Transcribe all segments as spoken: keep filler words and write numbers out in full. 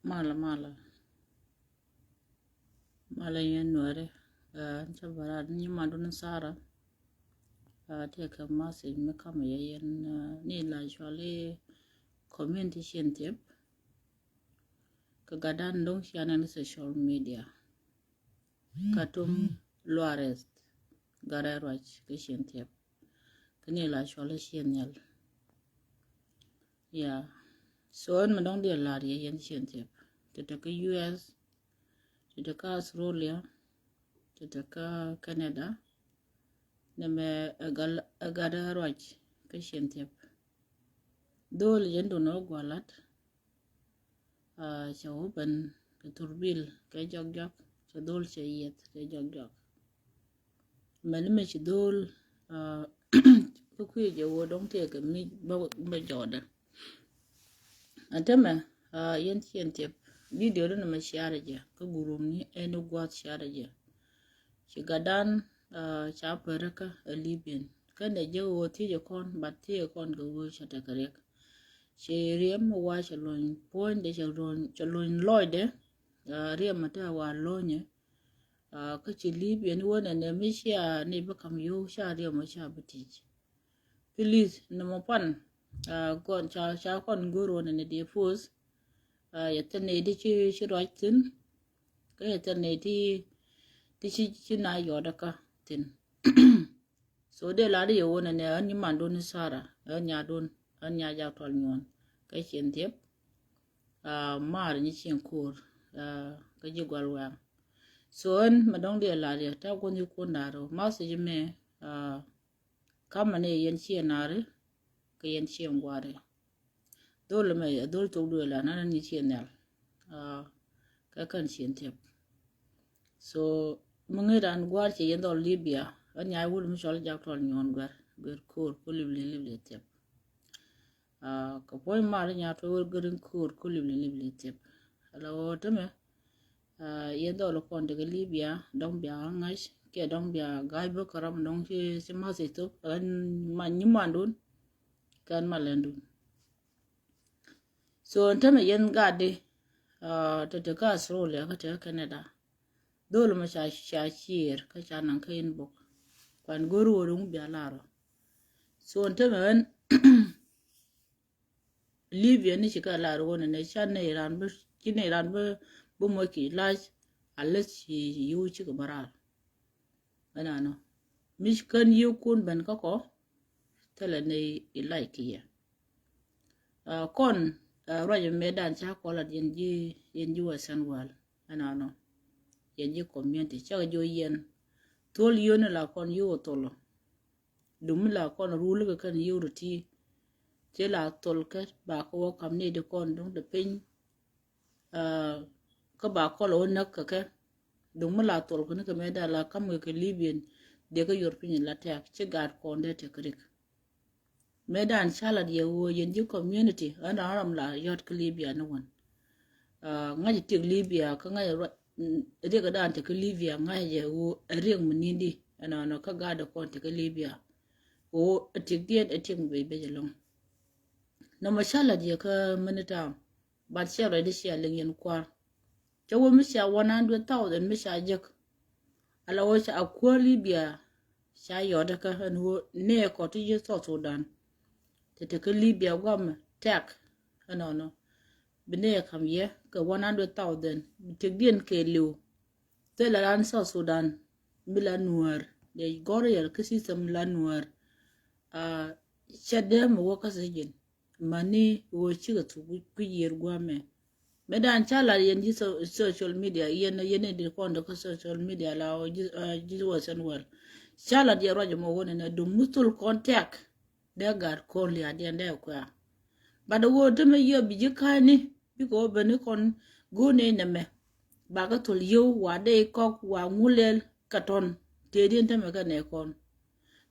Malɛ, malɛ. Malɛ yɛn Nuäri. Ɛn cä bä raar ni nyimandun Sara. Tëëkɛ message mi kamɛ yɛ yɛn ni la cuali community cieŋ thiep. Kɛ gatdan do̱ŋ cia nɛn social media. Katum luareth gat rɛl ruac kä cieŋ thiep. Kä ni la cuali cieŋ nhial. Ya. So ɛn mi dɔ̱ŋ diɛ lar yɛ yɛn cieŋ thiep. Tɛ tɛ kä U S, tɛ tɛ kä Australia, tɛ tɛ kä Canada. Nɛmɛ ɛ gat rɛl ruac kä cieŋ thiep. Dhol jɛn dun ɛ gualat. Cɛ wä ben kɛ thurbil kɛ jɔk jɔk, cɛ dhol cɛ yieth kɛ jɔk jɔk. Mɛni mɛ ci dhol kä kui̱ jɛ wä dɔ̱ŋ tëëkɛ mi bä jɔɔdɛ. Ɛn tämɛ yɛn cieŋ thiep, video dun mɛ ciarɛ jɛ kä gurum ni ɛn guath ciarɛ jɛ. Ci gatdan ca pärä kä ɛ Libyan. Kä nɛ jɛ wä thiecɛ kɔn, but thiecɛ kɔn kɛ wä cɛ tekɛ riɛk. Ci riɛm wa cɛ lony puɔ̱nydɛ, cɛ lony lɔcdɛ. Riɛm a te wa lonyɛ. Kä ci Libyan wä nɛ nɛ mi cia ni bi kam yo̱w ca riɛm a ca bi tic. Please, nɔmɔ pan kɔn ca kɔn go̱r wä nɛ nɛ diɛ post. Yɛ thil ni ti ci ruac thin. Kä yɛ thil ni ti ti ci na yɔt kä thin. So dee la di yɛ wä nɛ nɛ ɣän nyimandun Sara, ɣän nyadun, ɣän nya jak tual nyuɔn kä cieŋ thiep. Mar nyi cieŋ ko̱r kä ji̱ gual wɛŋ. So ɣän mɛ dɔ̱ŋ dee la di yɛ ta guɔn yi kuɔn da̱r rɔ message mɛ. Kamɛ ni yɛn cieŋ na̱ri kä yɛn cieŋ gua̱ri. Dhol mɛ a dhol thok duël a nan ni cieŋ nhial. Kä kän cieŋ thiep. So mi ŋi̱i̱c ran gua̱r cɛ yɛn dhɔl Libya. Ɣän nyay wul mi cɔl jak tual nyuɔn guɛr guɛr ko̱r ku lip li lip li thiep. Kɛ puɔ̱ny mar nya tuɔk wä gärin ko̱o̱r ku lip li lip li thiep. Ala ɣöö tämɛ yɛn dhɔl kɔn tekɛ Libya dɔ̱ŋ bia ŋa̱c kiɛ dɔ̱ŋ bia ga̱a̱c bä kɛ ram dɔ̱ŋ ci math ithop. Ɛn ma nyimandun kɛn ma lɛndun. So ɛn tämɛ yɛn gatdi tɛ tekɛ Australia kä tekɛ Canada. Dhol mɛ ca ca cier kä ca naŋ kä inbox. Kuan go̱r wä dɔ̱ŋ bia lar rɔ. So ɛn tämɛ ɣän Libya ni ci kɛ lar wä nɛ nɛ ca nɛ iran bä ci nɛ iran bä bä moc ki lac. Aleth ci yiw cikɛ bä rar. Ɛnanɔ mi ci kän yiw kun ben kä kɔ. Thilɛ nɛ i lac ki yɛ. Kɔn ruac mɛ dan ca kɔlat yɛn ji̱ yɛn ji̱ Western world. Ɛnanɔ yɛn ji̱ community cakɛ jiɔ yɛn thol yoni la kɔn yiw ɔ thol. Dum mi la kɔn ruli kɛ kɛn yiw ri ti. Ti la thol kɛ ba kɛ wä kam ni di kɔn duŋ di piny. Kä ba kɔl wä näk kɛ kɛ. Dum mi la thol kɛ ni kɛ mɛ da la kam kɛ kɛ Libyan. Dee kɛ yor piny la tɛk ci gat kɔn dee tɛk rik. Mɛ dan ca la diɛ wä yɛn ji̱ community ɛn ram la yɔt kɛ Libya ni wän. Ŋa̱c tik Libya kä ŋa̱c riɛk dan tik Libya ŋa̱c jɛ ɣöö riɛk mi nindi. Ɛnɔnɔ kä gat kɔn tik Libya ɣöö tik diɛn ɛ tik mi bec bec ɛlɔŋ. Nɔmɔ ca la diɛ kä mini town. But cɛ rɛy di cia liŋ yɛn kuar. Cɛ wä mi cia one hundred thousand mi cia jek. Ala wä ca kuäär Libya. Ca yɔt kä ɛn wä nee kɔ ti ji̱ South Sudan. Tɛ tɛ kä Libya guam tɛk. Ɛnɔnɔ bi nee kam yɛ kɛ one hundred thousand bi tëk diɛn kɛ liw. Thilɛ ran South Sudan mi la nuäär dee gɔr yɛl kä system mi la nuäär. Cɛ dee mi wä kä sijin. Mani wä cikɛ thuk kui̱ yiër guamɛ. Mɛ dan ca lat yɛn ji̱ social media yɛn yɛn in di kɔn dee kä social media la wä ji̱ Western world. Ca lat yɛ ruac mɔ wä nɛ nɛ dum mi thul kɔn tɛk. Dee gat kɔn lia̱a̱diɛn dee kuɛ̈ɛ̈. Bat ɣöö tämɛ yiëë bi ji̱ ka̱a̱cni bikɛ ɣöö beni kɔn go̱o̱r nɛy nɛmɛ. Bakä thol yio̱w wa dee kɔk wa ŋulɛl kɛ tɔ̱n tëëdiɛn tämɛ kɛ nɛy kɔn.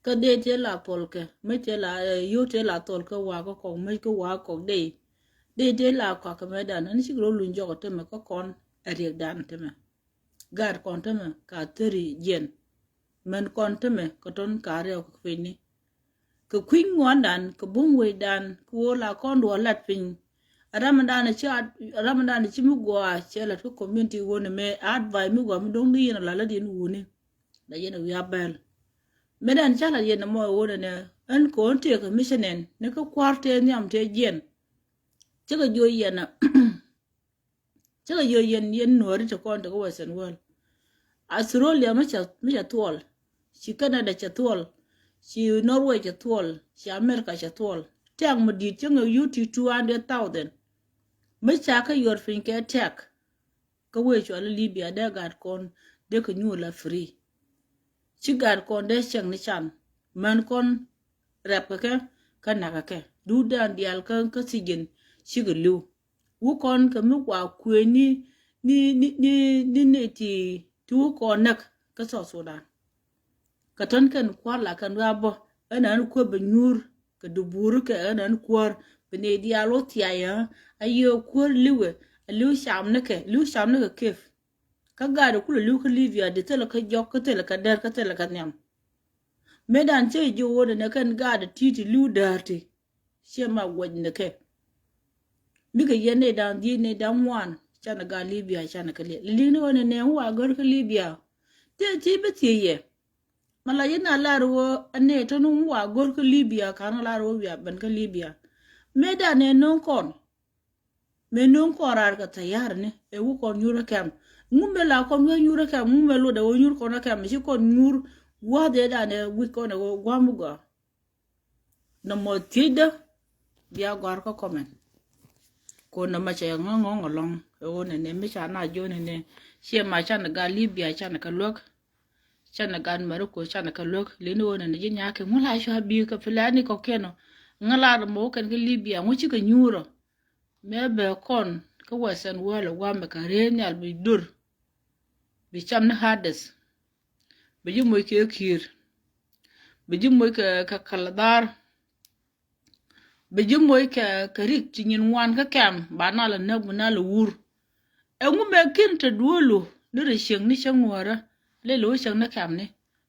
Kä dee tëë la thol kɛ mi tëë la yio̱w tëë la thol kɛ wa kä kɔk mi kä wa kɔk dee. Dee tëë la kɔak kɛ mɛ dan ɛn cikɛ rɔ luny jɔk tämɛ kä kɔn ɛ riɛk dan tämɛ. Gaat kɔn tämɛ ka thäri jiɛn. Mɛn kɔn tämɛ kɛ tɔn ka riɛw kɛ piny ni. Kɛ kui̱ny ŋuandan kɛ bum wecdan kɛ woo la kɔn duɔ lat piny. Ɛ ram in dan ci, ɛ ram in dan ci mi gɔaa cɛ lat kä community wun mɛ advice mi gɔaa mi do̱ŋ di yɛn a la lät yɛn wuni. La yɛn a wi̱i̱ a bɛl. Mɛ dan ca lat yɛn a mɔ wun nɛ ɛn kɔn tëë kɛ mi cɛ nɛn ni kä kua̱r tëë nhiam tëë jiɛn. Cä kɛ jiɔ yɛn a Cä kɛ yio̱ yɛn, yɛn nuɔ̱ɔ̱ri ti kɔn ti kä Western world. Australia mi cɛ, mi cɛ thuɔl. Ci Canada cɛ thuɔl. Ci Norway cɛ thuɔl. Ci America cɛ thuɔl. Tɛk mi di̱i̱t cä ŋɛ yuti two hundred thousand. Mi ca kä yuɔr piny kɛ tɛk. Kä wee cuali Libya dee gat kɔn dee kɛ nyuur la free. Ci gat kɔn dee cɛŋ ni can. Män kɔn rɛp kɛ kɛ kä nak kɛ kɛ. Duut dan diaal kä, kä sijin cikɛ li̱w. Wä kɔn kɛ mi kua kuëë ni, ni, ni, ni, ni, ni ti, ti wä kɔn näk kä South Sudan. Kɛ tɔn kɛn kua̱r la kɛn wa bä ɛn ɛn kuäär bɛ nyuur kɛ dubuur kɛ ɛn ɛn kuäär bɛ nɛy diaal wä thiay ɛ a yiëë kuäär li̱wɛ a li̱w cam ni kɛ li̱w cam ni kɛ kep. Kä gaat kulɛ li̱w kä Libya di thilɛ kä jɔk kä thilɛ kä dɛr kä thilɛ kä nhiam. Mëë dan cä ji̱ wä ni nɛ kɛn gaat ti ti li̱w däär ti. Ciɛ ma guɔc ni kɛ. Bikɛ yɛn ni da̱ŋ dhieec ni da̱ŋ ŋuan canɛ gat Libya canɛ kɛ liɛl li̱ŋ ni ɣöö ni nɛ wa gör kä Libya. Ti ti bi thiec yɛ. Ma la yɛn a lar ɣöö a nɛ tɔn wa gör kä Libya kan lar ɣöö wiaa ben kä Libya. Mëë dan nɛ no̱o̱ŋ kɔn. Mëë no̱o̱ŋ kɔn raar kɛ thayar ni ɛ wä kɔn nyuur ɛ kɛm. Ŋu mëë la kɔn wä nyuur ɛ kɛm ŋu mëë lotdɛ wä nyuur kɔn ɛ kɛm ci kɔn nyuur. Gua̱a̱th ɛ dan ɛ wi̱c kɔn ɛ wä gua̱a̱m gɔaa. Nɔmɔ thiecdä bia gɔ̱a̱r kä comment. Ko nɔmɔ cɛ ŋä ŋɔ̱ŋ ɛlɔ̱ŋ ɛ ɣöö nɛnɛ mi ca na jiɔ nɛnɛ. Ciɛ ma canɛ gat Libya canɛ kɛ luäk. Canɛ gat Morocco canɛ kɛ luäk leni ɣöö nɛnɛ ji̱ nyakä ŋu la cua bi̱i̱ kɛ Fulani kɔ̱kiɛn ɔ. Ŋä la rɔ mɔ wä kɛn kä Libya ŋu cikɛ nyuur ɔ. Mëë bɛ kɔn kä Western world ɛ gua̱a̱mɛ kɛ rëë nhial bi dur. Bi cam ni Hades. Bi ji̱ moc kɛ ki̱i̱r. Bi ji̱ moc kɛ, kɛ kɛl dhar. Bi ji̱ moc kɛ, kɛ rik ci nyin ŋuan kä kɛm ba nal a näk bi nal a wur. Ɛŋu mɛ kin te duelu ni rɛ cieŋ ni cäŋ ŋuäärä lɛ lo̱ cäŋ ni kɛm ni.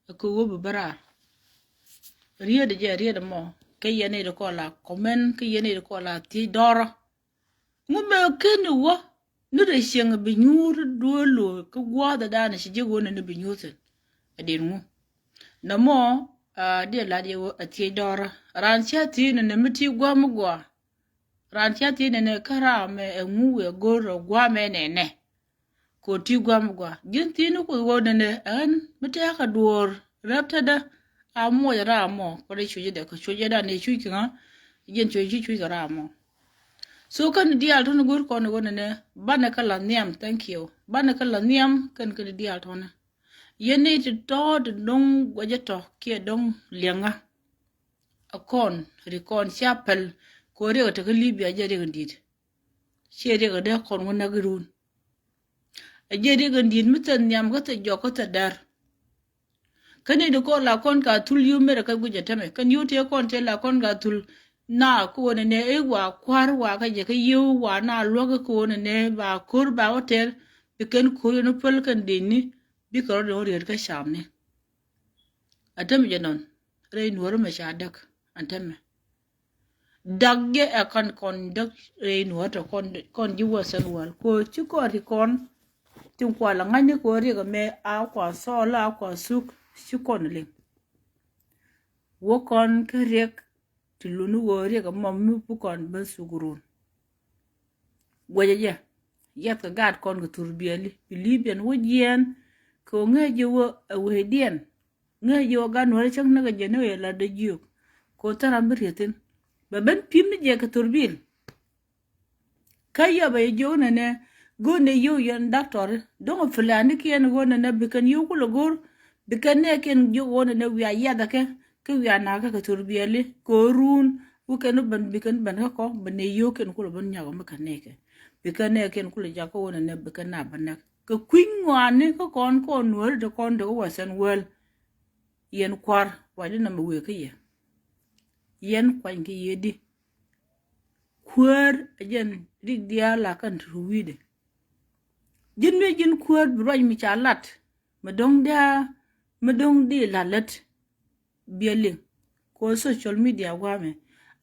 Ɛ kɛ wä bi bä raar. Riet jɛ riet mɔ kä yɛn i̱ di kɔla comment kä yɛn i̱ di kɔla thiec dɔrɔ. Ŋu mɛ ken i̱ wä ni rɛ cieŋ bi nyuur duel lo̱ kä gua̱a̱th ɛ da̱a̱n ci ji̱ wä ni ni bi nyuur thin. Ɛ din ŋu nɔmɔ a diɛ lat yɛ wä ɛ thiec dɔrɔ raan cia thiec ni ni mi ti gua̱a̱m mi gua̱a̱. Raan cia thiec nɛnɛ kä ram ɛ ŋu wëë go̱r ɛ gua̱a̱mɛ nɛnɛ. Ko ti gua̱a̱m gua̱a̱ ji̱n thiec ni kuoth ɣöö nɛnɛ ɛn mi tɛ̈kä duɔ̱ɔ̱r räp tetdä. A muɔc ram mɔ kɔ dee cuc dɛ kɛ cuc dɛ dan ɛ cuc kɛ ŋa. Ji̱n cuc ci cuc kɛ ram mɔ. So kɛn diaal tɔ̱ni go̱r kɔn ɣöö nɛnɛ banɛ kä la nhiam, thank you, banɛ kä la nhiam kɛn kɛn diaal tɔ̱ni. Yɛn ni ti tɔ̱ ti do̱ŋ guɛcä tɔ̱ kiɛ do̱ŋ liɛŋä. A kɔn ri kɔn cia päl kɛ ɣöö riɛk a te kä Libya jɛ riɛk in di̱i̱t. Ciɛ riɛk a dee kɔn wä näk irun. A jɛ riɛk in di̱i̱t mi thil nhiam kä thil jɔk kä thil däär. Kä ni di kɔn la kɔn ka thul yio̱w merɛ kä guic a tämɛ kɛn yio̱w tëë kɔn tëë la kɔn ka thul. Na kɛ ɣöö nɛnɛ i̱ wa kua̱r wa kä jɛ kä yio̱w wa na luäk kɛ ɣöö nɛnɛ ba ko̱r ba wä tɛr. Bi kɛn ko̱r yɛn wä päl kɛn dëëcni bikɛ rɔ̱diɛn wä riet kä camni. A tämɛ jɛ nɔn rɛy nuɔ̱ɔ̱r mɛ ca däk. A tämɛ dak jɛ ɛ kɔn kɔn däk rɛy nuɔ̱ɔ̱r tɔ kɔn ji̱ Western world ko ci kɔn ri kɔn. Tin kual a ŋa̱cni ko riɛk ɛmɛ a kua thɔɔl a kua thuk ci kɔn liŋ. Wä kɔn kä riɛk ti luni ɣöö riɛk ɛmɔ mi bi kɔn ben thuk run. Guɛcɛ jɛ yiath kɛ gaat kɔn kɛ thur biɛli bi Libyan wä jiɛɛn. Kɛ ɣöö ŋäc jɛ wä ɛ wecdiɛn. Ŋäc jɛ wä gat nuɔ̱ɔ̱ri cäŋ näk ɛ jɛ ni ɣöö yɛ lat dee jiök. Kɛ ɣöö thäram bi riethin bɛ ben pi̱m ni jɛ kɛ thur bil. Kä yɛ bɛ yɛ jiök nɛnɛ go̱o̱n dee yio̱w yɛn daktɔri do̱ŋ ɛ Fulanikiɛn go̱o̱n nɛnɛ bi kɛn yio̱w kulɛ go̱o̱r. Bi kɛn nɛɛkiɛn jiök ɣöö nɛnɛ wiaa yiathɛ kɛ kä wiaa nakä kɛ thur biɛli kɛ ɣöö run. Wä kɛn wä ben bi kɛn ben kä kɔ ben nɛ yio̱w kɛn kulɛ ben nyak ɔ mi kɛn nɛɛkɛ. Bi kɛn nɛɛkiɛn kulɛ jak kä ɣöö nɛnɛ bi kɛn na ben näk kɛ kui̱ny ŋɔaani kä kɔn kɔn nuääri ti kɔn ti kä Western world. Yɛn kua̱r ruacdä nɔmɔ wëë kä yɛ. Yɛn kuany kä yɛ di. Kuäär ɛ jɛn rik diaal la kɛn ti ru wi̱i̱dɛ. Ji̱n mi ji̱n kuäär bi ruac mi ca lat mi do̱ŋ dia mi do̱ŋ di la lät. Biɛ liŋ ko social media guamɛ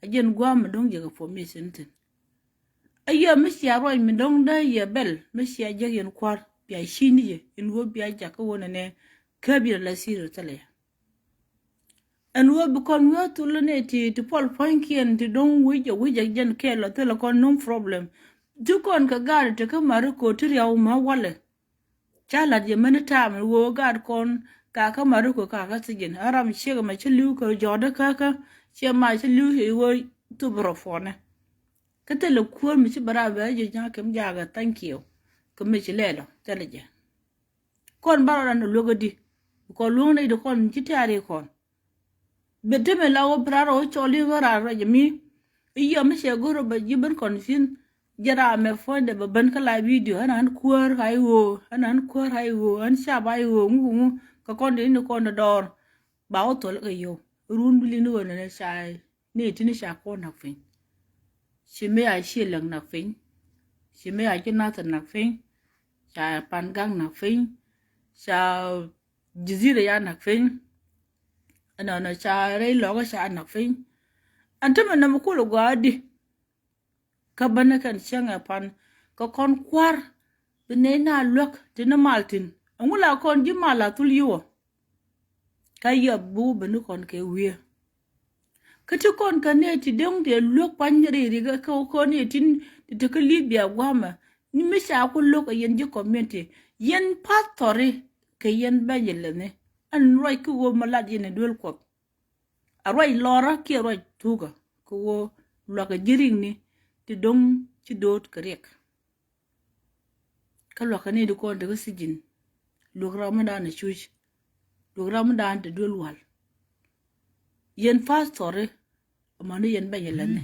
a jɛn guam mi do̱ŋ jɛ kɛ formation thin. Ɛ yɛ mi cia ruac mi dɔ̱ŋ dee yɛ bɛl mi cia jek yɛn kua̱r bia ci̱ni yɛ in wä bia jak kä wä nɛnɛ. Kä bia la sir thilɛ yɛ. Ɛn wä bi kɔn wä thul ni ti ti puɔl puɔ̱nykiɛn ti dɔ̱ŋ wi̱c ɛ wi̱c ɛ jɛn kɛɛl ɔ thilɛ kɔn no problem. Ti kɔn kɛ gaat ti kä mari ko̱ ti riaw ma walɛ. Ca lat yɛ mɛni ta̱a̱m ɣöö gaat kɔn kakä Mariko kakä thi̱ji̱n. Ɛ ram ciek ɛmɛ ci li̱w kɛ jɔɔdä käkä ciɛ ma ci li̱w ci ɣöö thop rɔ puɔnɛ. Kä thilɛ kuäär mi ci bɛ raar bɛ ji̱ nya̱a̱ kɛm jaakɛ thank you. Kɛ mi ci lɛl ɔ thilɛ jɛ. Kɔn ba rɔ ran ɛ luäk ɛ di. Kɔn luäŋ nɛy di kɔn ci tɛ̈ri kɔn. Bɛ temɛ la wä bi rar wä cɔl i̱ wä rar rɔ jɛ mi. I̱ yɔ mi cɛ go̱r bɛ ji̱ ben kɔn fin. Jɛ raa mɛ puɔ̱nydɛ bɛ ben kä la video. Ɛn an kuäär ray ɣöö, ɛn an kuäär ray ɣöö, ɛn cap ray ɣöö ŋu ŋu. Kɛ kɔn di ni kɔn di dɔɔr. Ba wä thol kɛ yio̱w run bi lin ɣöö nɛnɛ ca ni tin ca kuɔn nak piny. Ci mi a ci lɛk nak piny. Ci mi a ci nath nak piny. Ca pan gak nak piny. Ca jizira ya nak piny. Ɛnɔnɔ ca rɛy lɔkä ca nak piny. Ɛn tämɛ nɛmɛ kul gɔaa di. Kä bänä kɛn cäŋɛ pan kä kɔn kua̱r bi nɛy na luäk ti ni mal thi̱n. Ɛŋu la kɔn ji̱ mal a thul yiwä. Kä yɔp bi wä bäni kɔn kɛ wiee. Kä ti kɔn kä nɛy ti dee ŋu ti luäk pany rɛy ri kä kɔn nɛy tin ti te kä Libya gua̱a̱mɛ. Ni mi ca ku lo̱k ɛ yɛn ji̱ community yɛn pastori kɛ yɛn bɛnyɛ lɛni. Ɛn ruac kä ɣöö ma lat yɛn ɛ duel Kuɔth. A ruac lɔrä kiɛ ruac thukä kɛ ɣöö luakä ji̱ ri̱ŋni ti do̱ŋ ci do̱o̱t kɛ riɛk. Kä luakä ni di kɔn te kä thi̱ji̱n. Luäk ram mi da̱a̱n ɛ cuc. Luäk ram mi da̱a̱n te duel wal. Yɛn pastori. Amäni yɛn bɛnyɛ lɛni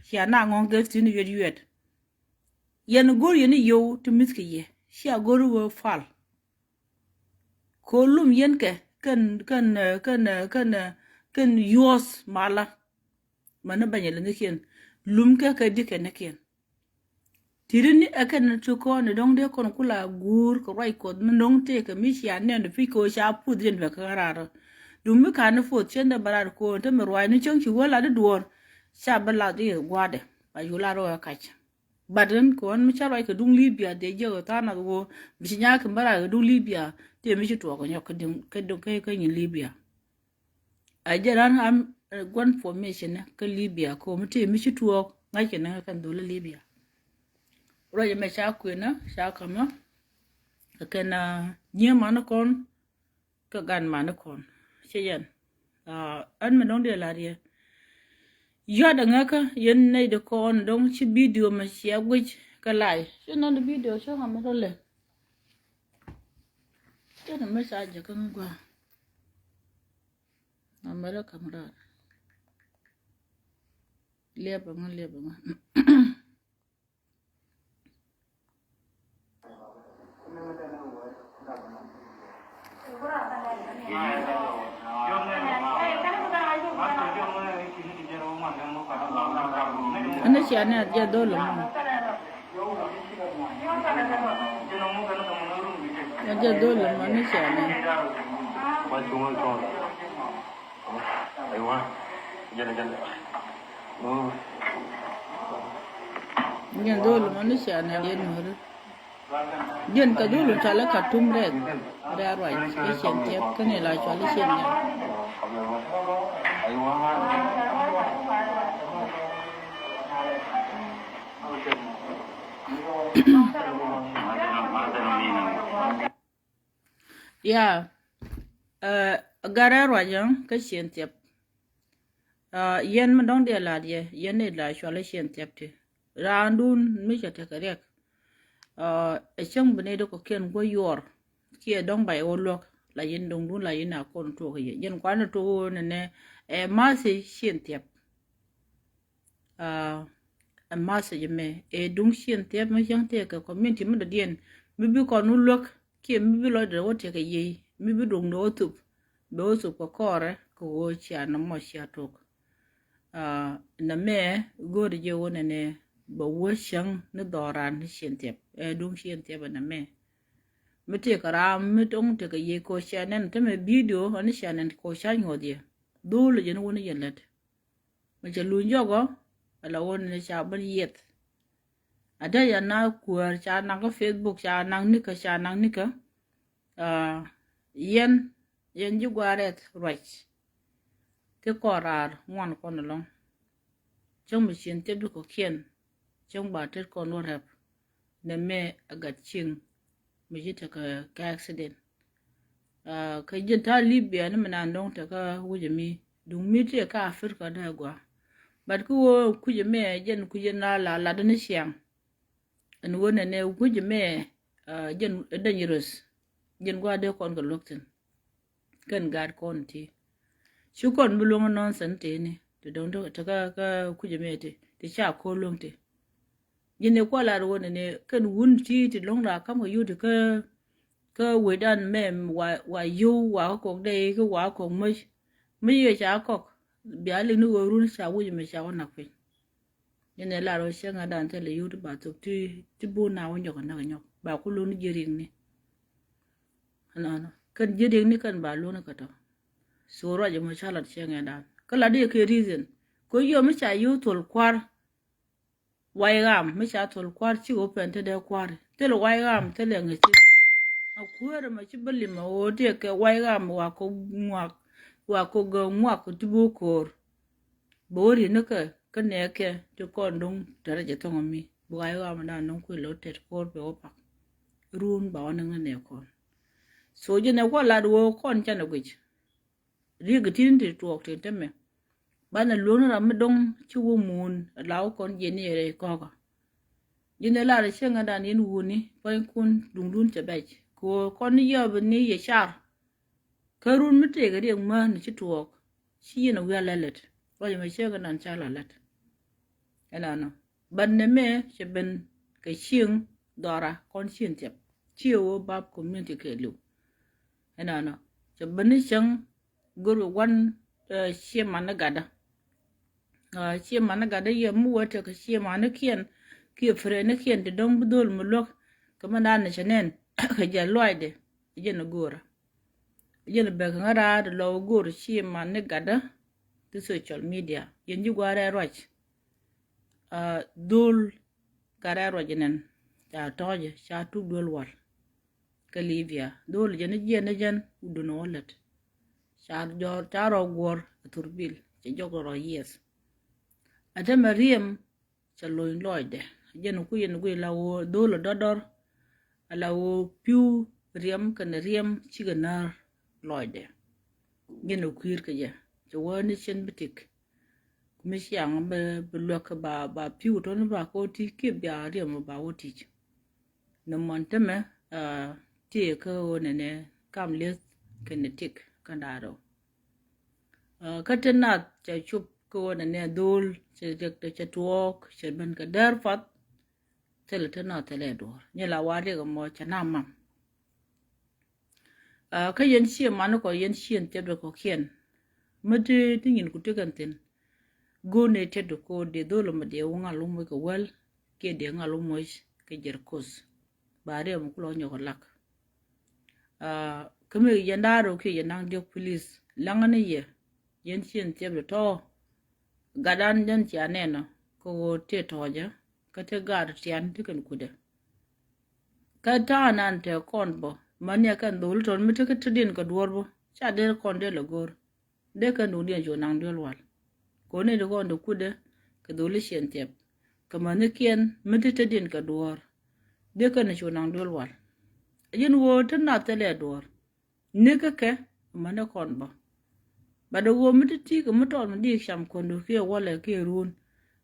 cia na ŋɔ̱ŋ gɛth ti̱n yuɛt yuɛt. Yɛn go̱r yɛn i̱ yio̱w ti mi̱thkɛ yɛ cia go̱r i̱ ɣöö pal. Ko lum yɛn kɛ kɛn kɛn kɛn kɛn kɛn yuɔth mala. Mani bɛnyɛ lɛ nikiɛn lum kɛ kɛ di kɛ nikiɛn. Ti̱ri ni ɛ kɛn ti kɔn ni dɔ̱ŋ dee kɔn kula guur kɛ ruac Kuɔth mi dɔ̱ŋ tëëkɛ mi cia nɛn di pi̱c kɛ ɣöö ca puth yɛn bɛ kɛ ɣän raar. Duŋ mi ka̱n ni puth cien dee bɛ raar ko̱o̱n te mi ruac ni cäŋ ci wä lat di duɔ̱ɔ̱r. Ca bɛ lat di gua̱a̱dɛ a yu lat rɔ ɛ kac. But ɣän kɛ ɣän mi ca ruac kɛ duŋ Libya dee jiɛk ɣä tha̱a̱ŋ nath ɣöö mi ci nyaak kɛ mi bä raar kɛ duŋ Libya tëë mi ci tuɔɔk kɛ nyɔk kɛ duŋ kɛ duŋ kɛ kɛ nyin Libya. A jɛ ran am gua̱n formation kä Libya kɛ ɣöö mi tëë mi ci tuɔɔk ŋa̱c kɛ ni kɛn dholi Libya. Ruac ɛmɛ ca kuënä ca ka̱mä kɛ kɛn nyiee mani kɔn. Kä gan mani kɔn ci yɛn. Ɛn mi dɔ̱ŋ diɛ lat yɛ. Yuat ɛŋäkä yɛn nɛy di kɔn dɔ̱ŋ ci video mɛ cia guic kä lay ci nɔn di video ci ŋa mi rɔ lɛ. Ci nɔn mi ca jɛ kä mi gua. Ŋa mi rɔ kam rɔ. Liɛp ɛŋä liɛp ɛŋä. Ani cia ni a jɛ dhol mɔ. A jɛ dhol mɔ ni cia ni. Aywa. Jɛn jɛn. Jɛn dhol mɔ ni cia ni a jɛ nuɔri. Jɛn kɛ dhul in cɔal i̱ Katum Rɛk. Rɛk ruac kɛ Cien Thiɛp kɛnɛ la cɔal i̱ Cien Thiɛp. Ya, ɛ, gat rɛk ruac kä Cien Thiɛp. Ɛ, yɛn mi dɔ̱ŋ diɛ lat yɛ yɛn ni la cɔal i̱ Cien Thiɛp ti raandun mi cɛ tekɛ riɛk. Ɛ, ɛ cäŋ bi ni di kɔkiɛn guɔ yuɔr kiɛ dɔ̱ŋ bay wä luäk la yɛn dɔ̱ŋdun la yɛn a kɔn tuɔk yɛ yɛn kuan tuɔk wä nɛnɛ. Ɛ, mathi Cien Thiɛp. Ɛ, ɛ mathi jɛ mɛ ɛ duŋ Cien Thiɛp mi cäŋ tekɛ community mi dɔ̱diɛn mi bi kɔn wä luäk. Kiɛ mi bi lɔcdɛ wä tekɛ yiey mi bi duɔ̱ŋdɛ wä thop. Bɛ wä thop kɛ kɔrɛ kɛ ɣöö cia nɔmɔ cia tok. Aa, nɛmɛ go̱o̱rɛ jɛ wä nɛnɛ bɛ wä cäŋ ni dhɔran ni Cien Thiɛp. Ɛ duŋ Cien Thiɛp ɛ nɛmɛ. Mi tëëkɛ ram mi to̱ŋ tekɛ yiey kɛ ɣöö cia nɛn tämɛ video ani cia nɛn kɛ ɣöö ca nyuɔth yɛ. Dho̱o̱l jɛ ni wä ni jɛ lät. Mi cɛ luny jɔkɔ ala wä ni ca ben yieth. A dee ya na kuäär ca naŋ kä Facebook, ca naŋ nikä, ca naŋ nikä. Yɛn, yɛn ji̱ gua̱a̱r rɛth ruac. Ti kɔn raar ŋuan kɔn ɛlɔ̱ŋ. Cäŋ mi cin thip di kɔ̱kiɛn. Cäŋ ba tet kɔn wä rɛp. Nɛ mɛ a gat cieŋ mi ci tekɛ kɛ accident. Kä jɛn ta̱a̱ Libya ni mi nan dɔ̱ŋ tekɛ wi̱cɛ mi duŋ mi ti kä Africa dee gua. But kä wä kui̱cɛ mɛ jɛn kui̱cɛ na la lat ni ciaŋ. Ɛn wä nɛ nɛ kui̱cɛ mɛ jɛn dangerous. Jɛn gua dee kɔn kɛ luäk thin. Kɛn gaat kɔn ti ci kɔn bi luäŋ nonsense ti ni ti dɔ̱ŋ tekɛ kui̱cɛ mɛ ti ti ca ko̱r luäŋ ti. Ji̱n ni kualar wä ni ni kɛn wun ti ti lɔ̱ŋ la kam kɛ yut kä kä wecdan mɛ wa wa yow wa kä kɔk dee kä wa kä kɔk mäc. Mäc yɛ ca kɔk bia liŋ ni wä run ca wi̱c mɛ ca wä nak piny. Ji̱n ni lar wä cäŋ a dan thilɛ yut ba thok ti ti bun na wä nyɔk a nak nyɔk ba ku lun ji̱ riŋ ni. Ɛnɔnɔ kɛn ji̱ riŋ ni kɛn ba lun kä tɔ. So ruac mɔ ca lat cäŋ a dan kä la di kɛ reason. Kɛ yom mi ca yow thol kuar. Way ɣam mi ca thol kuar ci wä pɛn te dee kuar thil way ɣam thil ɛŋ ci. A kuäär mɛ ci bä lim a wä ti kɛ way ɣam wa ko ŋuak wa ko gɛ ŋuak ti bä ko̱r. Bä wä ri ni kɛ kä nɛ kɛ ti kɔn duŋ te rɛ jɛ thɔŋ mi bä way ɣam dan nuŋ kui̱ lo̱ tet ko̱r pɛ wä pak. Run ba wä ni ŋä nɛ kɔn. So jɛ nɛ kualat wä kɔn canɛ guic. Riek tin ti tuɔɔk tin te mɛ. Banɛ luɔ̱n ram mi dɔ̱ŋ ci wä muun la wä kɔn jiɛn ni rɛy kɔkä. Ji̱n ni lar cieŋ dan yɛn wuni pua̱nykun duŋdun cɛ bɛc kɛ wä kɔn ni yɔp ni yɛ car. Kä run mi tëëk riek mään ni ci tuɔɔk ci yɛn a wi̱i̱ a lɛl lät. Ruac mɛ cieŋ dan ca la lät. Ɛnɔnɔ. But nɛ mɛ cɛ ben kɛ cieŋ dhɔra kɔn cieŋ thiɛp. Ciɛ wä bap community kɛ liw. Ɛnɔnɔ cɛ ben ni cäŋ go̱r kɛ wan ciɛ man ni gatdä. Ciɛ man ni gatdä yɛ mi wä tekɛ ciɛ man ni kiɛn kiɛ frɛ ni kiɛn ti dɔ̱ŋ bi dhol mi luäk. Kɛ mɛ dan ni cɛ nɛn kɛ jɛ luaacdɛ jɛ ni go̱o̱rä. Jɛn bɛ kɛ ŋä raar lɔ go̱o̱r ci man ni gatdä ti social media yɛn ji̱ gua̱a̱rɛ ruac. Dhol gatdɛ ruac nɛn ca tɔ̱ɔ̱cɛ ca tuk duel wal. Kä Libya dhol jɛn jiɛn ni jɛn wudun wä lät. Ca jɔr ca rɔ guɔ̱r a thurbil cɛ jɔk rɔ yieth. A te mɛ riɛm cɛ lo̱ny lɔcdɛ. Jɛn ku yɛn guic la ɣöö dhol a dɔ̱dɔr ala ɣöö pi̱w riɛm kɛnɛ riɛm cikɛ näär lɔcdɛ. Jɛn a kui̱r kɛ jɛ cɛ wä ni cɛn bi tik. Ku mi ciaŋ bi luäk ba ba pi̱w tɔ̱ni ba kɛ wä ti kiɛ bia riɛm ba wä tic. Ni mɔn tämɛ ti kä wä nɛnɛ kam lieth kɛnɛ tik kɛn da̱a̱ rɛw. Kä te nath cɛ cup kä wä nɛnɛ dhol cɛ riɛk cɛ tuɔɔk cɛ ben kɛ däär path. Thilɛ te nath thilɛ duɔ̱ɔ̱r nyɛ la wa riɛk ɛmɔ cɛ na mam. Kä yɛn ciɛ man kɔ yɛn ciɛn thiɛp dɛ kɔ kiɛn. Mä ti ti nyin ku ti kɛn thin. Go̱o̱r ni tiɛt di ko̱o̱r di dhol ɛmɔ di wä ŋal wä moc kɛ wäl kiɛ di ŋal wä moc kɛ jɛr koth. Ba riɛm ku lɔ nyɔk lak. Kä mi yɛn da̱a̱r rɔ kiɛ yɛn naŋ diɔk pilis laŋä ni yɛ. Yɛn ciɛn thiɛp di tɔ̱. Gat an jɛn cia nɛnɔ kä ɣöö tëë tɔ̱ɔ̱cä kä tëë gaat tian ti kɛn kudɛ. Kä ta̱a̱ nan tëë kɔn bä mäni a kɛn dholi tɔn mi ti kä ti din kɛ duɔ̱ɔ̱r bä ca dee kɔn dee lɛ go̱o̱r. Dee kɛn duŋdiɛn cu naŋ duel wal. Koni ti kɔn ti kudɛ kɛ dholi ciɛn thiɛp kɛ mänikiɛn mi ti ti din kɛ duɔ̱ɔ̱r. Dee kɛn cu naŋ duel wal. Ji̱n ɣöö ti nath thilɛ duɔ̱ɔ̱r. Ni kä kɛ mani kɔn bä. Bat ɛ ɣöö mi ti ti kɛ mi tɔt mi di cam kuɔ̱ndu kiɛ walɛ kiɛ ruun.